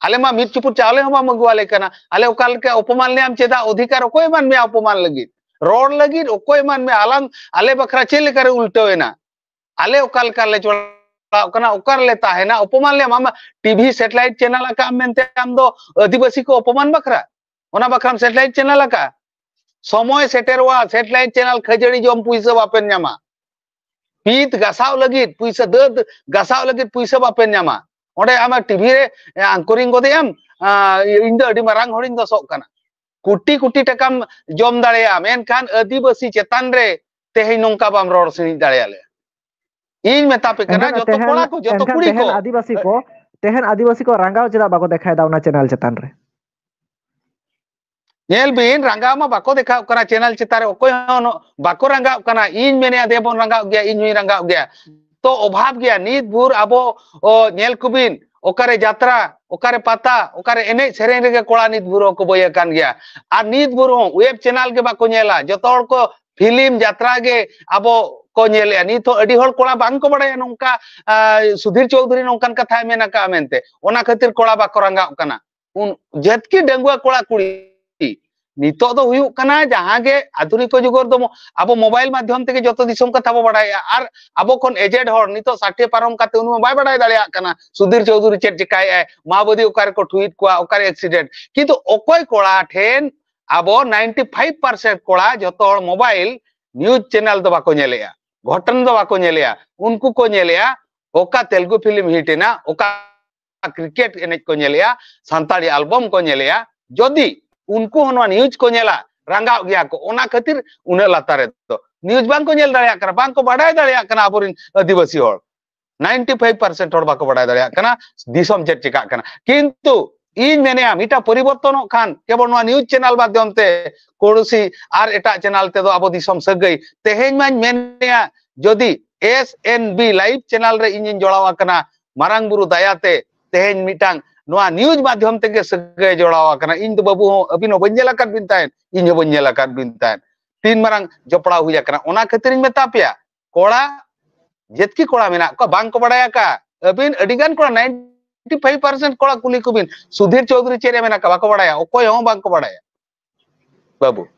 ᱟᱞᱮ ᱢᱟ ᱢᱤᱫ ᱪᱩᱯᱩᱫ ᱪᱟᱣᱞᱮ ᱦᱚᱸ ᱵᱟᱢ ᱟᱹᱜᱩᱣᱟᱞᱮ ᱠᱟᱱᱟ᱾ ᱟᱞᱮ ᱚᱠᱟ ᱞᱮᱠᱟ ᱚᱯᱚᱢᱟᱱ ᱞᱮᱭᱟᱢ? ᱪᱮᱫᱟᱜ? ᱚᱫᱷᱤᱠᱟᱨ ᱚᱠᱚᱭ ᱮᱢᱟᱱ ᱢᱮᱭᱟ ᱚᱯᱚᱢᱟᱱ ᱞᱟᱹᱜᱤᱫ? ᱨᱚᱲ ᱞᱟᱹᱜᱤᱫ ᱚᱠᱚᱭ ᱮᱢᱟᱱ ᱢᱮᱭᱟ? ᱟᱞᱟᱝ, ᱟᱞᱮ ᱵᱟᱠᱷᱨᱟ ᱪᱮᱫ ᱞᱮᱠᱟᱨᱮ ᱩᱞᱴᱟᱹᱣ ᱮᱱᱟ? ᱟᱞᱮ ᱚᱠᱟ ᱞᱮᱠᱟ ᱞᱮ ᱪᱟᱞᱟᱜ ᱠᱟᱱᱟ, ᱚᱠᱟ ᱨᱮᱞᱮ ᱛᱟᱦᱮᱱᱟ? ᱚᱯᱚᱢᱟᱱ ᱞᱮ ᱮᱢᱟᱢᱟ᱾ ᱴᱤᱵᱷᱤ ᱥᱮᱴᱞᱟᱭᱤᱴ ᱪᱮᱱᱮᱞ ᱟᱠᱟᱫ ᱢᱮᱱᱛᱮ ᱟᱢ ᱫᱚ ᱟᱹᱫᱤᱵᱟᱹᱥᱤ ᱠᱚ ᱚᱯᱚᱢᱟᱱ ᱵᱟᱠᱷᱨᱟ, ᱚᱱᱟ ᱵᱟᱠᱷᱨᱟᱢ ᱥᱮᱴᱞᱟᱭᱤᱴ ᱪᱮᱱᱮᱞ ᱟᱠᱟᱫ? ᱥᱚᱢᱚᱭ ᱥᱮᱴᱮᱨᱚᱜᱼᱟ, ᱥᱮᱴᱞᱟᱭᱤᱴ ᱪᱮᱱᱮᱞ ᱠᱷᱟᱹᱡᱟᱹᱲᱤ ᱡᱚᱢ ᱯᱩᱭᱥᱟᱹ ᱵᱟᱯᱮ ᱧᱟᱢᱟ᱾ ᱯᱤᱛ ᱜᱟᱥᱟᱣ ᱞᱟᱹᱜᱤᱫ ᱯᱩᱭᱥᱟᱹ, ᱫᱟᱹᱛ ᱜᱟᱥᱟᱣ ᱞᱟᱹᱜᱤᱫ ᱯᱩᱭᱥᱟᱹ ᱵᱟᱯᱮ ᱧᱟᱢᱟ᱾ ᱚᱸᱰᱮ ᱟᱢᱟᱜ ᱴᱤᱵᱷᱤ ᱨᱮ, ᱮ, ᱟᱝᱠᱚᱨᱤᱝ ᱜᱚᱫᱮᱜ ᱟᱢ, ᱟ, ᱤᱧ ᱫᱚ ᱟᱹᱰᱤ ᱢᱟᱨᱟᱝ ᱦᱚᱲᱤᱧ ᱫᱚᱥᱚᱜ ᱠᱟᱱᱟ᱾ ᱠᱳᱴᱤ ᱠᱳᱴᱤ ᱴᱟᱠᱟᱢ ᱡᱚᱢ ᱫᱟᱲᱮᱭᱟᱜᱼᱟ, ᱢᱮᱱᱠᱷᱟᱱ ᱟᱹᱫᱤᱵᱟᱹᱥᱤ ᱪᱮᱛᱟᱱ ᱨᱮ ᱛᱮᱦᱮᱧ ᱱᱚᱝᱠᱟ ᱵᱟᱢ ᱨᱚᱲ ᱥᱤᱬᱤᱡ ᱫᱟᱲᱮᱭᱟᱞᱮᱭᱟ᱾ ᱤᱧ ᱢᱮᱛᱟ ᱯᱮ ᱠᱟᱱᱟ, ᱮᱱᱠᱷᱟᱱ ᱡᱚᱛᱚ ᱛᱮᱦᱮᱱ, ᱠᱚᱲᱟ ᱠᱚ, ᱡᱚᱛᱚ ᱮᱱᱠᱷᱟᱱ ᱠᱩᱲᱤ ᱛᱮᱦᱮᱱ ᱠᱚ᱾ ᱟᱹᱫᱤᱵᱟᱹᱥᱤ ᱠᱚ, ᱛᱮᱦᱮᱱ ᱟᱹᱫᱤᱵᱟᱹᱥᱤ ᱠᱚ ᱨᱟᱸᱜᱟᱣ ᱪᱮᱫᱟᱜ ᱵᱟᱠᱚ ᱫᱮᱠᱷᱟᱭᱮᱫᱟ ᱚᱱᱟ ᱪᱮᱱᱮᱞ ᱪᱮᱛᱟᱱ ᱨᱮ? ᱧᱮᱞ ᱵᱤᱱ, ᱨᱟᱸᱜᱟᱣ ᱢᱟ ᱵᱟᱠᱚ ᱫᱮᱠᱷᱟᱣ ᱠᱟᱱᱟ ᱪᱮᱱᱮᱞ ᱪᱮᱛᱟᱱ ᱨᱮ, ᱚᱠᱚᱭ ᱦᱚᱸ ᱱᱚ-, ᱵᱟᱠᱚ ᱨᱟᱸᱜᱟᱣ ᱠᱟᱱᱟ᱾ ᱤᱧ ᱢᱮᱱᱮᱫᱼᱟ, ᱫᱮ ᱵᱚᱱ ᱨᱟᱸᱜᱟᱣ ᱜᱮᱭᱟ, ᱤᱧ ᱦᱚᱸᱧ ᱨᱟᱸᱜᱟᱣ ᱜᱮᱭᱟ᱾ ᱛᱚ ᱚᱵᱷᱟᱵ ᱜᱮᱭᱟ ᱱᱤᱛ ᱵᱷᱳᱨ ᱟᱵᱚ, ᱚ, ᱧᱮᱞ ᱠᱚᱵᱤᱱ, ᱚᱠᱟᱨᱮ ᱡᱟᱛᱨᱟ, ᱚᱠᱟᱨᱮ ᱯᱟᱛᱟ, ᱚᱠᱟᱨᱮ ᱮᱱᱮᱡ ᱥᱮᱨᱮᱧ ᱨᱮᱜᱮ ᱠᱚᱲᱟ ᱱᱤᱛ ᱵᱷᱳᱨ ᱦᱚᱸᱠᱚ ᱵᱟᱹᱭ ᱟᱠᱟᱱ ᱜᱮᱭᱟ᱾ ᱟᱨ ᱱᱤᱛ ᱵᱷᱳᱨ ᱦᱚᱸ ᱣᱮᱵ ᱪᱮᱱᱮᱞ ᱜᱮ ᱵᱟᱠᱚ ᱧᱮᱞᱟ, ᱡᱚᱛᱚ ᱦᱚᱲ ᱠᱚ ᱯᱷᱤᱞᱢ ᱡᱟᱛᱨᱟ ᱜᱮ ᱟᱵᱚ ᱠᱚ ᱧᱮᱞᱮᱫᱼᱟ᱾ ᱱᱤᱛ ᱦᱚᱸ ᱟᱹᱰᱤ ᱦᱚᱲ ᱠᱚᱲᱟ ᱵᱟᱝ ᱠᱚ ᱵᱟᱲᱟᱭᱟ ᱱᱚᱝᱠᱟ, ᱟ, ᱥᱩᱫᱷᱤᱨ ᱪᱳᱣᱫᱷᱩᱨᱤ ᱱᱚᱝᱠᱟᱱ ᱠᱟᱛᱷᱟᱭ ᱢᱮᱱ ᱟᱠᱟᱫᱼᱟ ᱢᱮᱱᱛᱮ, ᱚᱱᱟ ᱠᱷᱟᱹᱛᱤᱨ ᱠᱚᱲᱟ ᱵᱟᱠᱚ ᱨᱟᱸᱜᱟᱣ ᱠᱟᱱᱟ᱾ ᱩᱱ ᱡᱟᱹᱛᱠᱤ ᱰᱟᱺᱜᱩᱣᱟᱹ ᱠᱚᱲᱟ ᱠᱩᱲᱤ ᱱᱤᱛᱚᱜ ᱫᱚ ᱦᱩᱭᱩᱜ ᱠᱟᱱᱟ, ᱡᱟᱦᱟᱸ ᱜᱮ ᱟᱫᱷᱩᱱᱤᱠ ᱡᱩᱜᱽ ᱨᱮᱫᱚ ᱢᱚ-, ᱟᱵᱚ ᱢᱳᱵᱟᱭᱤᱞ ᱢᱟᱫᱽᱫᱷᱚᱢ ᱛᱮᱜᱮ ᱡᱚᱛᱚ ᱫᱤᱥᱚᱢ ᱠᱟᱛᱷᱟ ᱵᱚ ᱵᱟᱲᱟᱭᱟ᱾ ᱟᱨ ᱟᱵᱚ ᱠᱷᱚᱱ ᱮᱡᱮᱰ ᱦᱚᱲ, ᱱᱤᱛᱚᱜ ᱥᱟᱴᱷᱮ ᱯᱟᱨᱚᱢ ᱠᱟᱛᱮ ᱩᱱᱤ ᱢᱟ ᱵᱟᱭ ᱵᱟᱲᱟᱭ ᱫᱟᱲᱮᱭᱟᱜ ᱠᱟᱱᱟ ᱥᱩᱫᱷᱤᱨ ᱪᱳᱣᱫᱷᱩᱨᱤ ᱪᱮᱫ ᱪᱮᱠᱟᱭᱮᱫᱼᱟᱭ, ᱢᱟᱣᱵᱟᱫᱤ ᱚᱠᱟᱨᱮ ᱠᱚ ᱴᱷᱩᱭᱤᱴ ᱠᱚᱣᱟ, ᱚᱠᱟᱨᱮ ᱮᱠᱥᱤᱰᱮᱱᱴ᱾ ᱠᱤᱱᱛᱩ ᱚᱠᱚᱭ ᱠᱚᱲᱟ ᱴᱷᱮᱱ ᱟᱵᱚ ᱱᱟᱭᱤᱱᱴᱤ ᱯᱷᱟᱭᱤᱵᱷ ᱯᱟᱨᱥᱮᱱᱴ ᱠᱚᱲᱟ ᱡᱚᱛᱚ ᱦᱚᱲ ᱢᱳᱵᱟᱭᱤᱞ ᱱᱤᱭᱩᱡᱽ ᱪᱮᱱᱮᱞ ᱫᱚ ᱵᱟᱠᱚ ᱧᱮᱞᱮᱜᱼᱟ, ᱜᱷᱚᱴᱚᱱ ᱫᱚ ᱵᱟᱠᱚ ᱧᱮᱞᱮᱜᱼᱟ, ᱩᱱᱠᱩ ᱠᱚ ᱧᱮᱞᱮᱜᱼᱟ ᱚᱠᱟ ᱛᱮᱞᱜᱩ ᱯᱷᱤᱞᱢ ᱦᱤᱴ ᱮᱱᱟ, ᱚᱠᱟ ᱠᱨᱤᱠᱮᱴ ᱮᱱᱮᱡ ᱠᱚ ᱧᱮᱞᱮᱜᱼᱟ, ᱥᱟᱱᱛᱟᱲᱤ ᱟᱞᱵᱚᱢ ᱠᱚ ᱧᱮᱞᱮᱜᱼᱟ᱾ ᱡᱚᱫᱤ ᱩᱱᱠᱩ ᱦᱚᱸ ᱱᱚᱣᱟ ᱱᱤᱭᱩᱡᱽ ᱠᱚ ᱧᱮᱞᱟ, ᱨᱟᱸᱜᱟᱣ ᱜᱮᱭᱟ ᱠᱚ, ᱚᱱᱟ ᱠᱷᱟᱹᱛᱤᱨ ᱩᱱᱟᱹᱜ ᱞᱟᱛᱟᱨ ᱨᱮᱫᱚ ᱱᱤᱭᱩᱡᱽ ᱵᱟᱝ ᱠᱚ ᱧᱮᱞ ᱫᱟᱲᱮᱭᱟᱜ ᱠᱟᱱᱟ, ᱵᱟᱝ ᱠᱚ ᱵᱟᱰᱟᱭ ᱫᱟᱲᱮᱭᱟᱜ ᱠᱟᱱᱟ ᱟᱵᱚᱨᱮᱱ ᱟᱹᱫᱤᱵᱟᱹᱥᱤ ᱦᱚᱲ᱾ ᱱᱟᱭᱤᱱᱴᱤ ᱯᱷᱟᱭᱤᱵᱷ ᱯᱟᱨᱥᱮᱱᱴ ᱦᱚᱲ ᱵᱟᱠᱚ ᱵᱟᱰᱟᱭ ᱫᱟᱲᱮᱭᱟᱜ ᱠᱟᱱᱟ ᱫᱤᱥᱚᱢ ᱪᱮᱫ ᱪᱮᱠᱟᱜ ᱠᱟᱱᱟ᱾ ᱠᱤᱱᱛᱩ ᱤᱧ ᱢᱮᱱᱮᱜᱼᱟ, ᱢᱤᱫᱴᱟᱝ ᱯᱚᱨᱤᱵᱚᱨᱛᱚᱱᱚᱜ ᱠᱷᱟᱱ ᱠᱮᱵᱚᱞ ᱱᱚᱣᱟ ᱱᱤᱭᱩᱡᱽ ᱪᱮᱱᱮᱞ ᱢᱟᱫᱽᱫᱷᱚᱢ ᱛᱮ ᱠᱚᱲᱥᱤ ᱟᱨ ᱮᱴᱟᱜ ᱪᱮᱱᱮᱞ ᱛᱮᱫᱚ ᱟᱵᱚ ᱫᱤᱥᱚᱢ ᱥᱟᱹᱜᱟᱹᱭ᱾ ᱛᱮᱦᱮᱧ ᱢᱟᱧ ᱢᱮᱱᱮᱜᱼᱟ, ᱡᱚᱫᱤ S N B live channel ᱨᱮ ᱤᱧᱤᱧ ᱡᱚᱲᱟᱣ ᱟᱠᱟᱱᱟ, ᱢᱟᱨᱟᱝ ᱵᱩᱨᱩ ᱫᱟᱭᱟᱛᱮ ᱛᱮᱦᱮᱧ ᱢᱤᱫᱴᱟᱝ ᱱᱚᱣᱟ ᱱᱤᱭᱩᱡᱽ ᱢᱟᱫᱽᱫᱷᱚᱢ ᱛᱮᱜᱮ ᱥᱟᱹᱜᱟᱹᱭ ᱡᱚᱲᱟᱣ ᱟᱠᱟᱱᱟ᱾ ᱤᱧ ᱫᱚ ᱵᱟᱹᱵᱩ ᱦᱚᱸ, ᱟᱹᱵᱤᱱ ᱦᱚᱸ ᱵᱟᱹᱧ ᱧᱮᱞ ᱟᱠᱟᱫ ᱵᱤᱱ ᱛᱟᱦᱮᱸᱫ, ᱤᱧ ᱦᱚᱸ ᱵᱟᱹᱧ ᱧᱮᱞ ᱟᱠᱟᱫ ᱵᱤᱱ ᱛᱟᱦᱮᱸᱫ᱾ ᱛᱤᱱ ᱢᱟᱨᱟᱝ ᱡᱚᱯᱲᱟᱣ ᱦᱩᱭ ᱟᱠᱟᱱᱟ, ᱚᱱᱟ ᱠᱷᱟᱹᱛᱤᱨ ᱤᱧ ᱢᱮᱛᱟ ᱯᱮᱭᱟ, ᱠᱚᱲᱟ, ᱡᱮᱛᱠᱤ ᱠᱚᱲᱟ ᱢᱮᱱᱟᱜ ᱠᱚᱣᱟ, ᱵᱟᱝ ᱠᱚ ᱵᱟᱲᱟᱭ ᱟᱠᱟᱫ᱾ ᱟᱹᱵᱤᱱ ᱟᱹᱰᱤ ᱜᱟᱱ ᱠᱚᱲᱟ, ᱱᱟᱭᱤᱱᱴᱤ ᱯᱷᱟᱭᱤᱵᱷ ᱯᱟᱨᱥᱮᱱᱴ ᱠᱚᱲᱟ ᱠᱩᱞᱤ ᱠᱚᱵᱤᱱ, ᱥᱩᱫᱷᱤᱨ ᱪᱳᱣᱫᱷᱩᱨᱤ ᱪᱮᱫ ᱮ ᱢᱮᱱ ᱟᱠᱟᱫ, ᱵᱟᱠᱚ ᱵᱟᱲᱟᱭᱟ, ᱚᱠᱚᱭ ᱦᱚᱸ ᱵᱟᱝ ᱠᱚ ᱵᱟᱲᱟᱭᱟ ᱵᱟᱹᱵᱩ᱾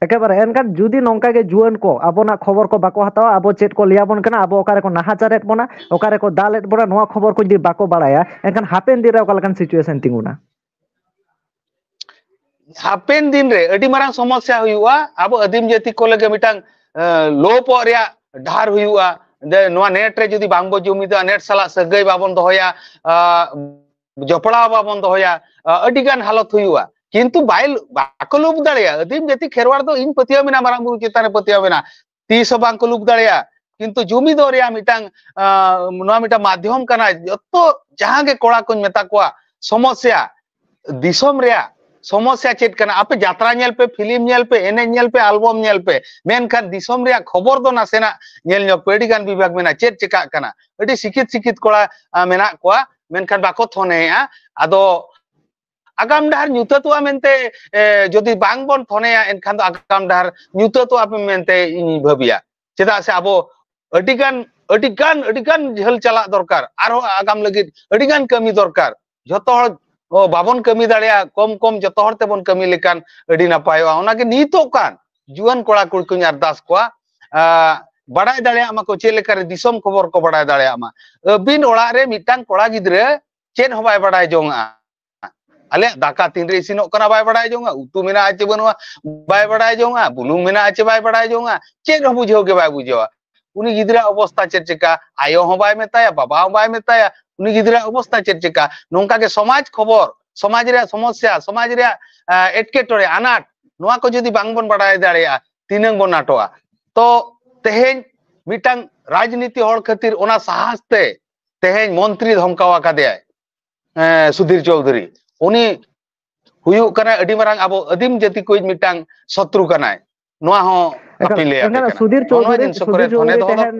ᱮᱠᱮᱵᱟᱨᱮ, ᱮᱱᱠᱷᱟᱱ ᱡᱩᱫᱤ ᱱᱚᱝᱠᱟ ᱜᱮ ᱡᱩᱣᱟᱹᱱ ᱠᱚ ᱟᱵᱚᱱᱟᱜ ᱠᱷᱚᱵᱚᱨ ᱠᱚ ᱵᱟᱠᱚ ᱦᱟᱛᱟᱣᱟ, ᱟᱵᱚ ᱪᱮᱫ ᱠᱚ ᱞᱟᱹᱭᱟᱵᱚᱱ ᱠᱟᱱᱟ, ᱟᱵᱚ ᱚᱠᱟ ᱨᱮᱠᱚ ᱱᱟᱦᱟᱪᱟᱨᱮᱫ ᱵᱚᱱᱟ, ᱚᱠᱟ ᱨᱮᱠᱚ ᱫᱟᱞᱮᱫ ᱵᱚᱱᱟ, ᱱᱚᱣᱟ ᱠᱷᱚᱵᱚᱨ ᱠᱚ ᱡᱩᱫᱤ ᱵᱟᱠᱚ ᱵᱟᱲᱟᱭᱟ, ᱮᱱᱠᱷᱟᱱ ᱦᱟᱯᱮᱱ ᱫᱤᱱ ᱨᱮ ᱚᱠᱟ ᱞᱮᱠᱟᱱ situation ᱛᱤᱸᱜᱩᱱᱟ? ᱦᱟᱯᱮᱱ ᱫᱤᱱ ᱨᱮ ᱟᱹᱰᱤ ᱢᱟᱨᱟᱝ ᱥᱚᱢᱚᱥᱥᱟ ᱦᱩᱭᱩᱜᱼᱟ᱾ ᱟᱵᱚ ᱟᱹᱫᱤᱢ ᱡᱟᱹᱛᱤ ᱠᱚ ᱞᱟᱹᱜᱤᱫ ᱢᱤᱫᱴᱟᱝ, ᱮ, ᱞᱳᱯᱚᱜ ᱨᱮᱭᱟᱜ ᱰᱟᱦᱟᱨ ᱦᱩᱭᱩᱜᱼᱟ᱾ ᱡᱮ ᱱᱚᱣᱟ ᱱᱮᱴ ᱨᱮ ᱡᱩᱫᱤ ᱵᱟᱝ ᱵᱚ ᱡᱩᱢᱤᱫᱚᱜᱼᱟ, ᱱᱮᱴ ᱥᱟᱞᱟᱜ ᱥᱟᱹᱜᱟᱹᱭ ᱵᱟᱵᱚᱱ ᱫᱚᱦᱚᱭᱟ, ᱟ, ᱡᱚᱯᱲᱟᱣ ᱵᱟᱵᱚᱱ ᱫᱚᱦᱚᱭᱟ, ᱟ, ᱟᱹᱰᱤ ᱜᱟᱱ ᱦᱟᱞᱚᱛ ᱦᱩᱭᱩᱜᱼᱟ᱾ ᱠᱤᱱᱛᱩ ᱵᱟᱭ, ᱵᱟᱠᱚ ᱞᱩᱯ ᱫᱟᱲᱮᱭᱟᱜᱼᱟ᱾ ᱟᱹᱫᱤᱢ ᱡᱟᱹᱛᱤ ᱠᱷᱮᱨᱣᱟᱲ ᱫᱚ ᱤᱧ ᱯᱟᱹᱛᱭᱟᱹᱣ ᱢᱮᱱᱟᱜᱼᱟ, ᱢᱟᱨᱟᱝ ᱵᱩᱨᱩ ᱪᱮᱛᱟᱱ ᱨᱮ ᱯᱟᱹᱛᱭᱟᱹᱣ ᱢᱮᱱᱟᱜᱼᱟ, ᱛᱤᱥ ᱦᱚᱸ ᱵᱟᱝ ᱠᱚ ᱞᱩᱯ ᱫᱟᱲᱮᱭᱟᱜᱼᱟ᱾ ᱠᱤᱱᱛᱩ ᱡᱩᱢᱤᱫᱚᱜ ᱨᱮᱭᱟᱜ ᱢᱤᱫᱴᱟᱝ, ᱟ, ᱱᱚᱣᱟ ᱢᱤᱫᱴᱟᱝ ᱢᱟᱫᱽᱫᱷᱚᱢ ᱠᱟᱱᱟ᱾ ᱡᱚᱛᱚ ᱡᱟᱦᱟᱸ ᱜᱮ ᱠᱚᱲᱟ ᱠᱚᱧ ᱢᱮᱛᱟ ᱠᱚᱣᱟ, ᱥᱚᱢᱚᱥᱥᱟ, ᱫᱤᱥᱚᱢ ᱨᱮᱭᱟᱜ ᱥᱚᱢᱚᱥᱥᱟ ᱪᱮᱫ ᱠᱟᱱᱟ? ᱟᱯᱮ ᱡᱟᱛᱨᱟ ᱧᱮᱞ ᱯᱮ, ᱯᱷᱤᱞᱢ ᱧᱮᱞ ᱯᱮ, ᱮᱱᱮᱡ ᱧᱮᱞ ᱯᱮ, ᱟᱞᱵᱚᱢ ᱧᱮᱞ ᱯᱮ, ᱢᱮᱱᱠᱷᱟᱱ ᱫᱤᱥᱚᱢ ᱨᱮᱭᱟᱜ ᱠᱷᱚᱵᱚᱨ ᱫᱚ ᱱᱟᱥᱮᱱᱟᱜ ᱧᱮᱞ ᱧᱚᱜ ᱯᱮ᱾ ᱟᱹᱰᱤ ᱜᱟᱱ ᱵᱤᱵᱷᱟᱜᱽ ᱢᱮᱱᱟᱜᱼᱟ, ᱪᱮᱫ ᱪᱮᱠᱟᱜ ᱠᱟᱱᱟ? ᱟᱹᱰᱤ ᱥᱤᱠᱷᱤᱛ ᱥᱤᱠᱷᱤᱛ ᱠᱚᱲᱟ, ᱟ, ᱢᱮᱱᱟᱜ ᱠᱚᱣᱟ, ᱢᱮᱱᱠᱷᱟᱱ ᱵᱟᱠᱚ ᱛᱷᱚᱱᱮᱭᱮᱜᱼᱟ᱾ ᱟᱫᱚ ᱟᱜᱟᱢ ᱰᱟᱦᱟᱨ ᱧᱩᱛᱟᱹᱛᱚᱜᱼᱟ ᱢᱮᱱᱛᱮ, ᱮ, ᱡᱩᱫᱤ ᱵᱟᱝ ᱵᱚᱱ ᱛᱷᱚᱱᱮᱭᱟ, ᱮᱱᱠᱷᱟᱱ ᱫᱚ ᱟᱜᱟᱢ ᱰᱟᱦᱟᱨ ᱧᱩᱛᱟᱹᱛᱚᱜᱼᱟ ᱢᱮᱱᱛᱮ ᱤᱧᱤᱧ ᱵᱷᱟᱹᱵᱤᱭᱟ᱾ ᱪᱮᱫᱟᱜ ᱥᱮ ᱟᱵᱚ ᱟᱹᱰᱤᱜᱟᱱ, ᱟᱹᱰᱤᱜᱟᱱ, ᱟᱹᱰᱤᱜᱟᱱ ᱡᱷᱟᱹᱞ ᱪᱟᱞᱟᱜ ᱫᱚᱨᱠᱟᱨ, ᱟᱨᱦᱚᱸ ᱟᱜᱟᱢ ᱞᱟᱹᱜᱤᱫ ᱟᱹᱰᱤᱜᱟᱱ ᱠᱟᱹᱢᱤ ᱫᱚᱨᱠᱟᱨ᱾ ᱡᱷᱚᱛᱚ ᱦᱚᱲ ᱚ, ᱵᱟᱵᱚᱱ ᱠᱟᱹᱢᱤ ᱫᱟᱲᱮᱭᱟᱜᱼᱟ, ᱠᱚᱢ ᱠᱚᱢ ᱡᱚᱛᱚ ᱦᱚᱲ ᱛᱮᱵᱚᱱ ᱠᱟᱹᱢᱤ ᱞᱮᱠᱷᱟᱱ ᱟᱹᱰᱤ ᱱᱟᱯᱟᱭᱚᱜᱼᱟ᱾ ᱚᱱᱟᱜᱮ ᱱᱤᱛᱚᱜ ᱠᱟᱱ ᱡᱩᱣᱟᱹᱱ ᱠᱚᱲᱟ ᱠᱩᱲᱤ ᱠᱚᱧ ᱟᱨᱫᱟᱥ ᱠᱚᱣᱟ, ᱟ, ᱵᱟᱲᱟᱭ ᱫᱟᱲᱮᱭᱟᱜ ᱢᱟᱠᱚ, ᱪᱮᱫ ᱞᱮᱠᱟᱨᱮ ᱫᱤᱥᱚᱢ ᱠᱷᱚᱵᱚᱨ ᱠᱚ ᱵᱟᱲᱟᱭ ᱫᱟᱲᱮᱭᱟᱜ ᱢᱟ᱾ ᱟᱹᱵᱤᱱ ᱚᱲᱟᱜ ᱨᱮ ᱢᱤᱫᱴᱟᱝ ᱠᱚᱲᱟ ᱜᱤᱫᱽᱨᱟᱹ ᱪᱮᱫ ᱦᱚᱸ ᱵᱟᱭ ᱵᱟᱲᱟᱭ ᱡᱚᱝᱟ, ᱟᱞᱮᱭᱟᱜ ᱫᱟᱠᱟ ᱛᱤᱱᱨᱮ ᱤᱥᱤᱱᱚᱜ ᱠᱟᱱᱟ ᱵᱟᱭ ᱵᱟᱲᱟᱭ ᱡᱚᱝᱟ, ᱩᱛᱩ ᱢᱮᱱᱟᱜᱼᱟ ᱪᱮ ᱵᱟᱹᱱᱩᱜᱼᱟ ᱵᱟᱭ ᱵᱟᱲᱟᱭ ᱡᱚᱝᱟ, ᱵᱩᱞᱩᱝ ᱢᱮᱱᱟᱜᱼᱟ ᱪᱮ ᱵᱟᱭ ᱵᱟᱲᱟᱭ ᱡᱚᱝᱟ, ᱪᱮᱫ ᱦᱚᱸ ᱵᱩᱡᱷᱟᱹᱣ ᱜᱮ ᱵᱟᱭ ᱵᱩᱡᱷᱟᱹᱣᱟ᱾ ᱩᱱᱤ ᱜᱤᱫᱽᱨᱟᱹ ᱚᱵᱚᱥᱛᱟ ᱪᱮᱫ ᱪᱮᱠᱟ, ᱟᱭᱳ ᱦᱚᱸ ᱵᱟᱭ ᱢᱮᱛᱟᱭᱟ, ᱵᱟᱵᱟ ᱦᱚᱸ ᱵᱟᱭ ᱢᱮᱛᱟᱭᱟ, ᱩᱱᱤ ᱜᱤᱫᱽᱨᱟᱹ ᱚᱵᱚᱥᱛᱟ ᱪᱮᱫ ᱪᱮᱠᱟ? ᱱᱚᱝᱠᱟ ᱜᱮ ᱥᱚᱢᱟᱡᱽ ᱠᱷᱚᱵᱚᱨ, ᱥᱚᱢᱟᱡᱽ ᱨᱮᱭᱟᱜ ᱥᱚᱢᱚᱥᱭᱟ, ᱥᱚᱢᱟᱡᱽ ᱨᱮᱭᱟᱜ, ᱟ, ᱮᱴᱠᱮᱴᱚᱬᱮ, ᱟᱱᱟᱴ, ᱱᱚᱣᱟ ᱠᱚ ᱡᱩᱫᱤ ᱵᱟᱝᱵᱚᱱ ᱵᱟᱲᱟᱭ ᱫᱟᱲᱮᱭᱟᱜᱼᱟ, ᱛᱤᱱᱟᱹᱝ ᱵᱚᱱ ᱟᱴᱚᱜᱼᱟ? ᱛᱚ ᱛᱮᱦᱮᱧ ᱢᱤᱫᱴᱟᱝ ᱨᱟᱡᱽᱱᱤᱛᱤ ᱦᱚᱲ ᱠᱷᱟᱹᱛᱤᱨ ᱚᱱᱟ ᱥᱟᱦᱟᱥ ᱛᱮ ᱛᱮᱦᱮᱧ ᱢᱚᱱᱛᱨᱤ ᱫᱷᱚᱢᱠᱟᱣ ᱟᱠᱟᱫᱮᱭᱟᱭ, ᱮ, ᱥᱩᱫᱷᱤᱨ ᱪᱳᱣᱫᱷᱩᱨᱤ᱾ ᱩᱱᱤ ᱦᱩᱭᱩᱜ ᱠᱟᱱᱟᱭ ᱟᱹᱰᱤ ᱢᱟᱨᱟᱝ ᱟᱵᱚ ᱟᱹᱫᱤᱢ ᱡᱟᱹᱛᱤ ᱠᱚ ᱢᱤᱫᱴᱟᱝ ᱥᱚᱛᱨᱩ ᱠᱟᱱᱟᱭ᱾ ᱱᱚᱣᱟ ᱦᱚᱸ ᱮᱠᱟᱞ, ᱟᱹᱯᱤᱞ ᱞᱟᱹᱭ ᱟᱯᱮ ᱮᱱᱠᱷᱟᱱ ᱠᱟᱱᱟ᱾ ᱥᱩᱫᱷᱤᱨ ᱱᱚᱜᱼᱚ ᱱᱚᱣᱟ ᱪᱳᱣᱫᱷᱩᱨᱤ, ᱡᱤᱱᱤᱥ ᱠᱚᱨᱮ ᱥᱩᱫᱷᱤᱨ ᱛᱷᱚᱱᱮ ᱪᱳᱣᱫᱷᱩᱨᱤ ᱫᱚᱦᱚ ᱫᱚ ᱛᱟᱦᱮᱱ,